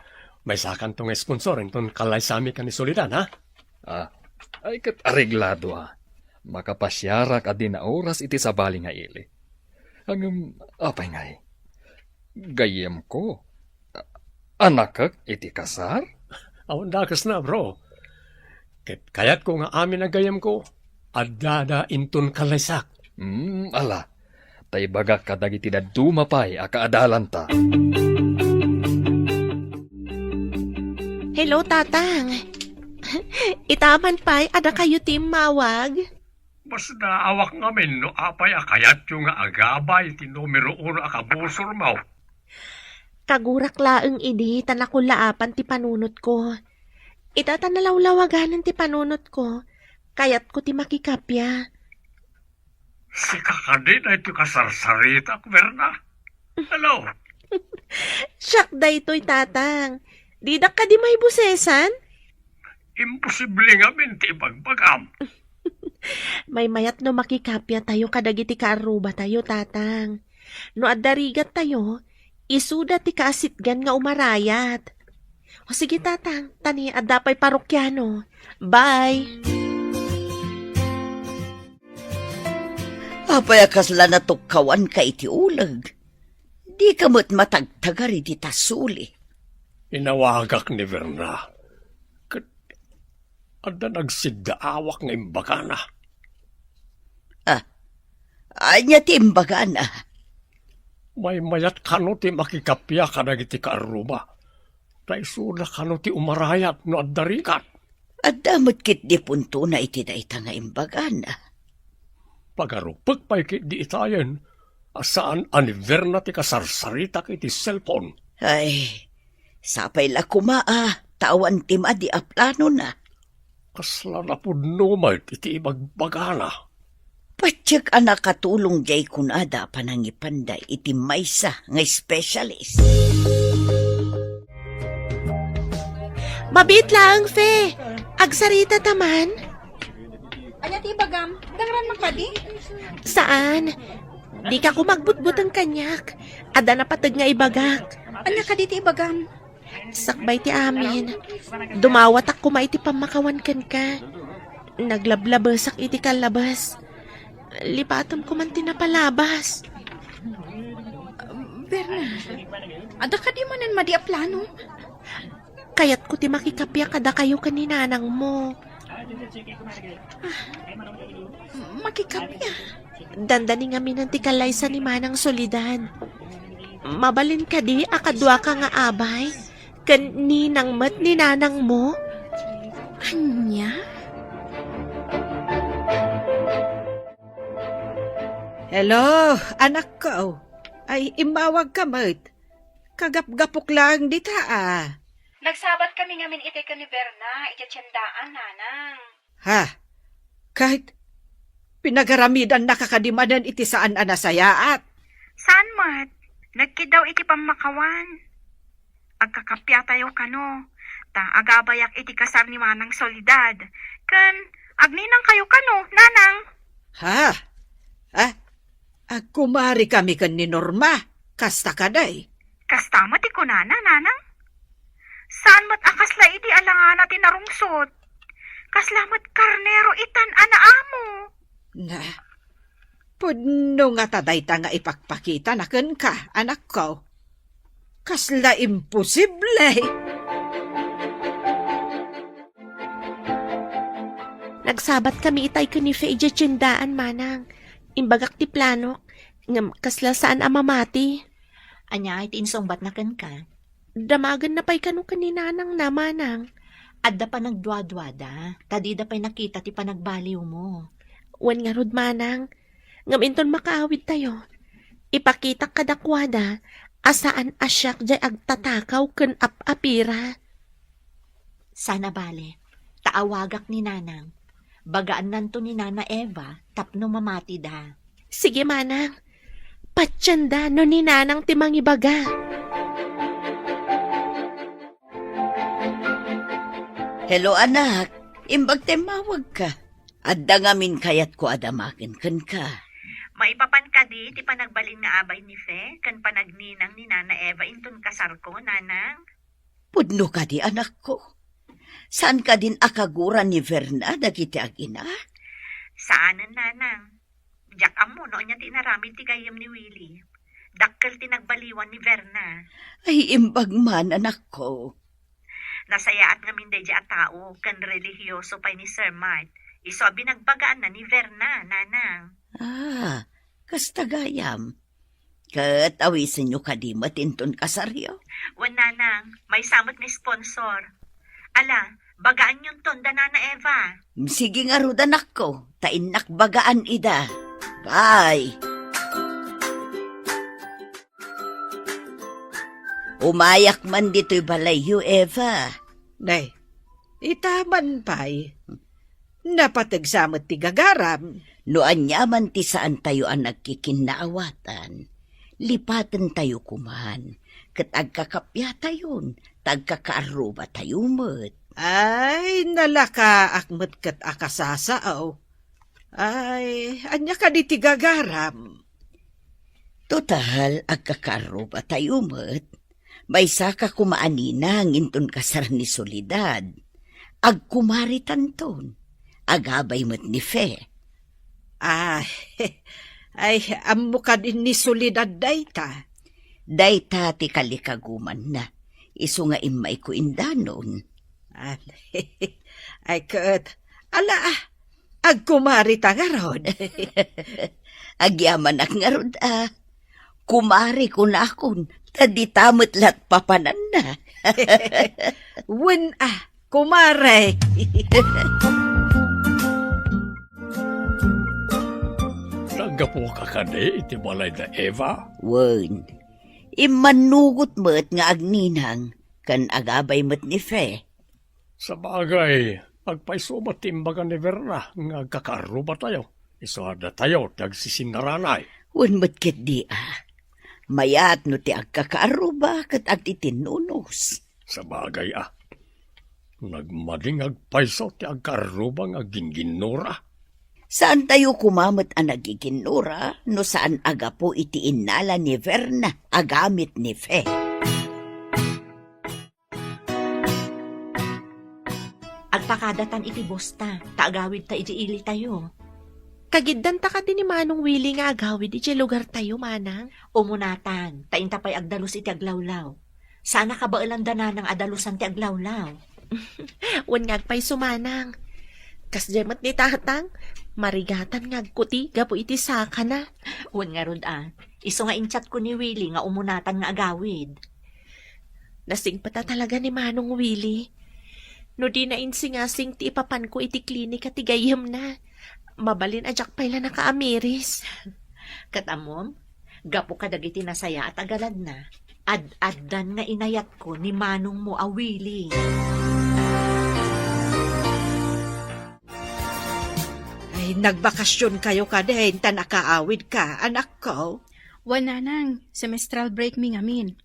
maysakanto nga sponsor inton kallaysami ken ni Soledad, ha? Ah, ay ket areglado, ah. Makapasiarak a di naoras iti sabali nga ili. Ngem, apay ngay? Gayyemko. A-, anakek iti kasar? Awan dakesna, bro. Ket kayatko nga amin a gayyemko, addada inton kallaysak. Hmm, ala. Ta ibagak kadagiti dadduma pay a kaadalanta. Hello, Tatang. Itaman pay, adda kayo ti immawag? Masdaawak ngamin no apay a kayatyo nga agabay ti numero uno a kabusormo. Kagurak laeng idi ta nakullaapan ti panunotko. Ita ta nalawlawaganan ti panunotko, kayatko ti makikappia. Sika kadi daytoy kasarsaritak, Verna? Hello? Siak daytoy, Tatang. Didak kadi maibusesan? Imposible ngamin ti ibagbagam. Maymayat no makikappia tayo kadagiti kaarruba tayo, Tatang. No adda rigat tayo, isuda ti kaasitgan nga umarayat. O sige, Tatang, ta ni adda pay parokiano. Bye! Apay a kasla natukkawanka iti uleg? Dika met matagtagar iti tasuli. Inawagak ni Verna. Ket adda nagsiddaawak nga imbagana. Ah, ania ti imbagana? Maymayat kano ti makikappia kadagiti kaarruba. Ta isuda kano ti umarayat no adda rigat. Adda met ketdi puntona iti dayta nga imbagana. Pagarupek pay ketdi itayen a saan a ni Verna ti kasarsaritak iti cellphone. Ay, sapay la koma a ta awan ti madi a planona. Kasla napudno met iti ibagbagana. Patiek a nakatulong diay kunada a panangipanda iti maysa nga specialist. Mabiit laeng, Fe. Agsarita ta man? Ania ti ibagam? Dangran man kadi? Saan? Dika koma agbutbuteng kaniak. Adda napateg nga ibagak. Ania kadi ti ibagam? Sakbay ti amin, dumawatak koma iti pammakawan kenka. Naglablabesak iti kallabes. Lipatem koman ti napalabas. Berna, adda kadi manen madi a plano? Kayatko ti makikappia kadakayo ken ni nanangmo. Ah, makikappia? Dandani ngaminen ti kallaysa ni Manang Soledad. Mabalin kadi a kaduaka nga abay ken ninang met ni nanangmo? Ania? Hello, anakko. Ay, immawagka met. Kagapgapok laeng dita, a. Nagsabatkami ngamin itay ken ni Berna idiay tiendaan, nanang. Ha? Ket pinagaramidanna ka kadi manen iti saan a nasayaat? Saan met. Nagkiddaw iti pammakawan. Agkakappiatayo kano, ta agabayak iti kasar ni Manang Soledad. Ken agninangkayo kano, nanang. Ha? Ah, agkumarikami ken ni Norma. Kasta kadi? Kasta met ti kunana, nanang. Saan met a kasla idi alangana ti narungsot. Kasla met karnero itan a naamo. Na, pudno ngata dayta nga ipakpakitana kenka, anakko. Kasla imposible! Nagsabatkami itay ken ni Fe idiay tiendaan, manang. Imbagak ti planok, ngem kasla saan a mamati. Ania ti insungbatna kenka? Damagenna pay kano ken ni nanangna, manang. Adda panagduaduada, ta dida pay nakita ti panagbaliwmo. Wen ngarud, manang, ngem inton makaawidtayo, ipakitak kadakuada a saan a siak diay agtatakaw ken ap-apira. Sana bale, ta awagak ni nanang. Bagaannanto ni Nana Eva tapno mamatida. Sige, manang. Patienda no ni nanang ti mangibaga. Hello, anak. Imbag ta immawagka. Adda ngamin kayatko a damagen kenka. Maipapan kadi ti panagbalin nga abay ni Fe ken panagninang ni Nana Eva inton kasarko, nanang? Pudno kadi, anakko? Saan kadin a kagura ni Verna dagiti agina? Saanen, nanang. Diak ammo no ania ti inaramid ti gayyem ni Willie. Dakkel ti nagbaliwan ni Verna. Ay, imbag man, anakko. Nasayaat ngamin daydiay a tao ken relihioso pay ni Sir Mart. Isu a binagbagaanna ni Verna, nanang. Ah, kasta gayam. Ket awisenyo kadi met inton kasaryo? Wen, nanang, maysa met nga sponsor. Ala, bagaanyonton da Nana Eva. Sige ngarud, anakko, ta innak bagaan ida. Bye! Umayak man ditoy balayyo, Eva. Nay, ita man pay. Napateg sa met ti gagaram. No aniaman ti saantayo a nagkikinnaawatan, lipatentayo koman, ket agkakapiatayon, ta agkakaarrubatayo met. Ay, nalakaak met ket a kasasao. Ay, ania kadi ti gagaram? Total, agkakaarrubatayo met. Maysaka koma a ninang inton kasar ni Soledad. Agkumaritanton. Agabay met ni Fe. Ah, ay, ammo kadi ni Soledad dayta? Dayta ti kalikagumanna. Isu nga immayko indanon. Ah, ay, ket, ala, ah, agkumarita ngarud. Agyamanak ngarud, a. Kumari kunakon, ta dita met lat papananna. Wen, a, kumare. Naggapuka kadi iti balay da Eva? Wen, immannugot met nga agninang ken agabay met ni Fe. Sabagay, agpayso met ti imbaga ni Verna nga agkakaarrubatayo, isu a datayo ti agsisinnaranay. Wen met ketdi a. Mayat no ti agkakaarruba ket agtitinnunos. Sabagay a. Nagmading agpayso ti agkaarruba nga agginginnura. Saantayo koma met a naggiginnura no saan a gapu iti innala ni Verna a gamit ni Fe. Agpakadatan iti bosta, ta agawidta iti ilitayo. Kagiddanta kadi ni Manong Willie nga agawid iti lugartayo, Manang? Umunatan, ta inta pay agdalus iti aglawlaw. Saan a kabaelan da Nanang a dalusan ti aglawlaw. Wen nga agpayso, Manang. Kasdiay met ni Tatang, marigatan nga agkuti gapu iti sakana. Wen ngarud a, isu nga in-chat-ko ni Willie nga umunatan nga agawid. Nasigpet a talaga ni Manong Willie. No dina insingasing ti ipapanko iti klinika ti gayyemna, mabalin a diak pay la nakaamiris. Ket ammom, gapu kadagiti nasayaat a galadna, ad-addan nga inayatko ni manongmo a Willie. Ay, nagbakasionkayo kadin, ta nakaawidka, anakko? Wen, Nanang, semestral break mi ngamin.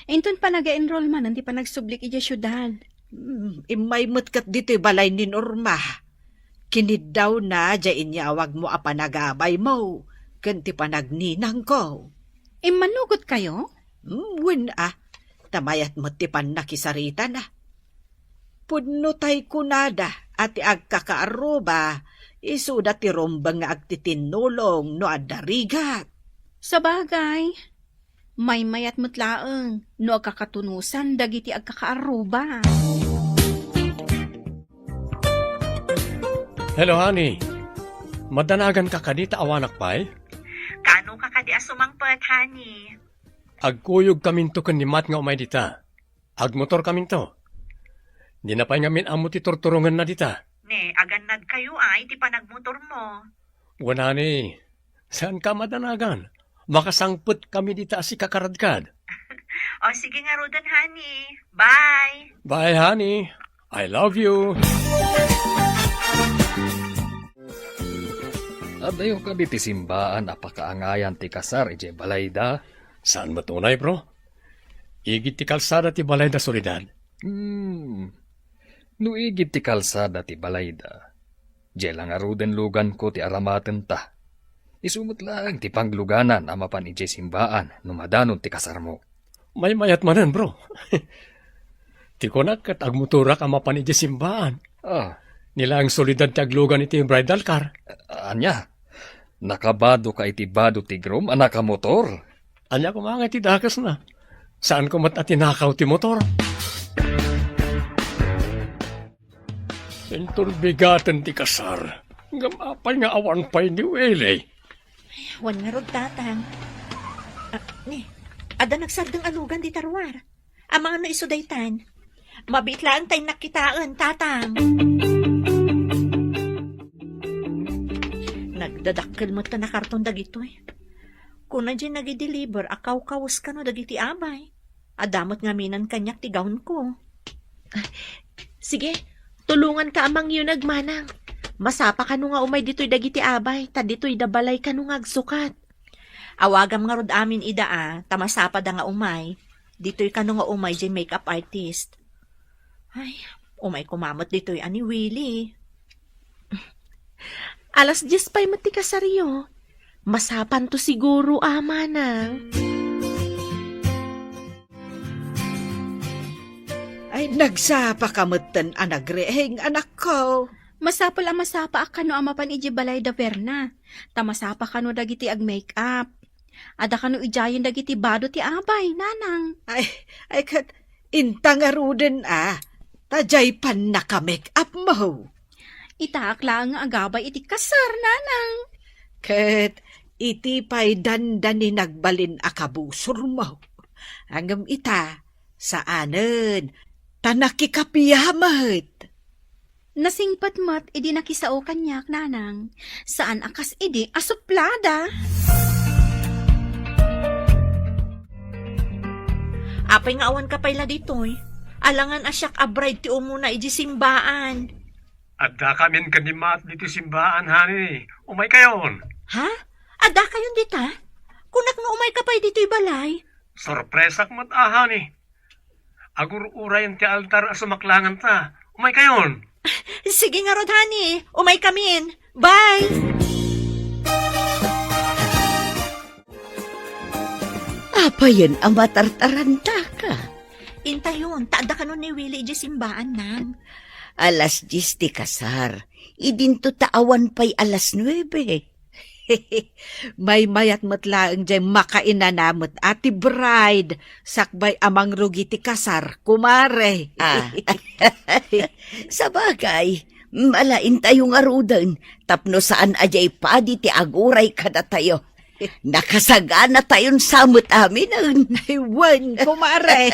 Inton panaga-enroll manen ti panagsublik idiay siudad. Hmm, immay met ket ditoy balay ni Norma. Kiniddawna diay inyawagmo a panagabaymo ken ti panagninangko. Immannugotkayo? Hmm, wen a, ta mayat met ti pannakisaritana. Pudno tay kunada a ti agkakaarruba, isuda ti rumbeng nga agtitinnulong no adda rigat. Sabagay, maymayat met laeng no agkakatunosan dagiti agkakaarruba. Hello, honey. Madanaganka kadi ta awanak pay? Kaano ka kadi a sumangpet, honey? Agkuyogkaminto ken ni Matt nga umay dita. Agmotorkaminto. Dina pay ngamin ammo ti turturongenna dita. Ne, agannadkayo a iti panagmotormo. Wen, honey, saanka a madanagan. Makasangpetkami dita a sikakaradkad. O, sige ngaruden, honey. Bye. Bye, honey. I love you. Adayo kadi ti simbaan a pakaangayan ti kasar idiay balayda? Saan met unay, bro? Igid ti kalsada ti balayda, Soledad. Hmm. No igid ti kalsada ti balayda, diay la ngaruden luganko ti aramatenta. Isu met laeng ti pangluganan a mapan idiay simbaan no madanon ti kasarmo. Maymayat manen, bro. Ti kunak ket agmotorak a mapan idiay simbaan. Ah. Ni laeng Soledad ti aglugan iti bridal car. Ania? Nakabadoka iti bado ti groom a nakamotor? Ania koma nga iti dakesna? Saanko met a tinakaw ti motor? Inton bigaten ti kasar, ngem apay nga awan pay ni Willie? Wen ngarud, Tatang. Ah, ni, adda nagsardeng a lugan dita ruar. Amangan no isu daytan. Mabiit laeng ta innak kitaen, Tatang. Nagdadakkel met ta nakarton dagitoy. Kuna diay nagideliver a kawkawes kano dagiti abay. Adda met ngamin kaniak ti gownko. Sige, tulonganka a mangyuneg, Manang. Masapa kano nga umay ditoy dagiti abay, ta ditoy da balay kano nga agsukat. Awagam ngarud amin ida a, ta masapada nga umay. Ditoy kano nga umay diay makeup artist. Ay, umay koma met ditoy a ni Willie. Alas dies pay met ti kasaryo. Masapanto siguro a, Manang. Ay, nagsapa ka metten a nagriing, anakko. Masapul a masapa a kano a mapan idiay balay da Verna. Ta masapa kano dagiti agmake-up. Adda kano idiayen dagiti bado ti abay, Nanang. Ay, ay, ket inta ngaruden a, ta diay pannaka-make-up mo. Itaak laeng nga agabay iti kasar, Nanang. Ket iti pay dandani nagbalin a kabusormo. Ngem ita, saanen, ta nakikapia met. Nasingpet met idi nakisao kaniak, Nanang. Saan a kas idi a suplada. Apay nga awan ka pay la ditoy? Alangan a siak a bride ti umuna iti simbaan. Adda kamin ken ni Matt ditoy simbaan, honey. Umay kayon. Ha? Adda kayon dita? Kunak nga umay ka pay ditoy balay. Sorpresak met a, honey. Agur-urayen ti altar a sumaklanganta. Umay kayon. Sige ngarud, honey. Umay kamin. Bye! Apayen a matartarantaka? Intayon, ta adda kano ni Willie idiay simbaan, Nang. Alas dies ti kasar. Idinto ta awan pay alas nuebe. Maymayat met laeng jay makainanamet a ti bride sakbay a mangrugi ti kasar, kumare. Ah. Sabagay, malaintayo ngaruden tapno saan a jay padi ti aguray kadatayo. Nakasaganatayon sa met aminen. Ay, wen, kumare.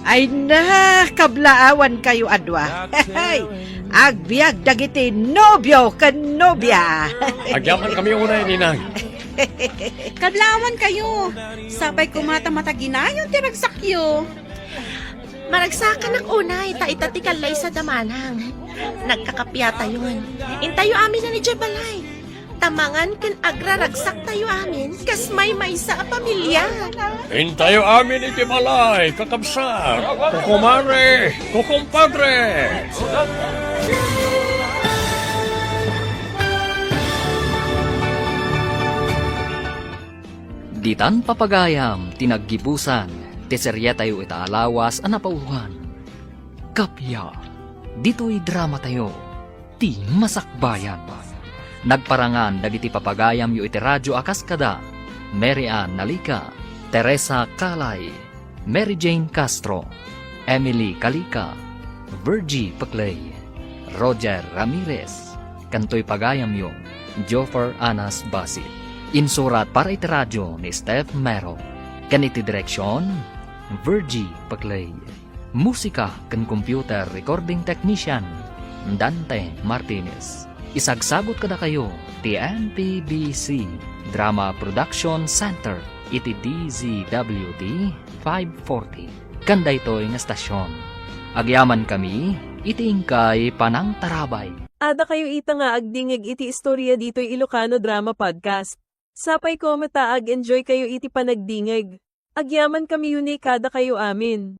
Ay na, kablaawan kayo a dua. Agbiag dagiti nobio ken nobia. Agyaman kami unay, Ninang. Kablaawan kayo. Sapay koma ta mataginayon ti ragsakyo. Maragsakanak unay, ta ita ti kallaysa da manang. Nagkakapiatayon. Intayo amin a ni balay. Ta mangan ken agraragsaktayo amin kas maymaysa a pamilia. Intayo amin iti balay, kakabsat, kukumare, kukumpadre. Ditan papagayam ti naggibusan ti serietayo ita a lawas a napauloan. Kappia, ditoy dramatayo, ti Masakbayan. Nagparangan dagiti papagayamyo iti radio a kas kada Mary Ann Nalica, Teresa Calay, Mary Jane Castro, Emily Calica, Virgie Peclay, Roger Ramirez, ken toy pagayamyo, Joffer Anas Basit. Insurat para iti radio ni Steph Mero, ken iti direksion, Virgie Peclay. Musika ken computer recording technician, Dante Martinez. Isagsagut kadakayo ti M P B C Drama Production Center iti D Z W T five forty. Ken daytoy nga estasion, agyamankami iti inkay panangtarabay. Adda kayo ita nga agdingeg iti istorya ditoy Ilocano Drama Podcast. Sapay koma ta ag-enjoy kayo iti panagdingeg. Agyamankami unay kadakayo amin.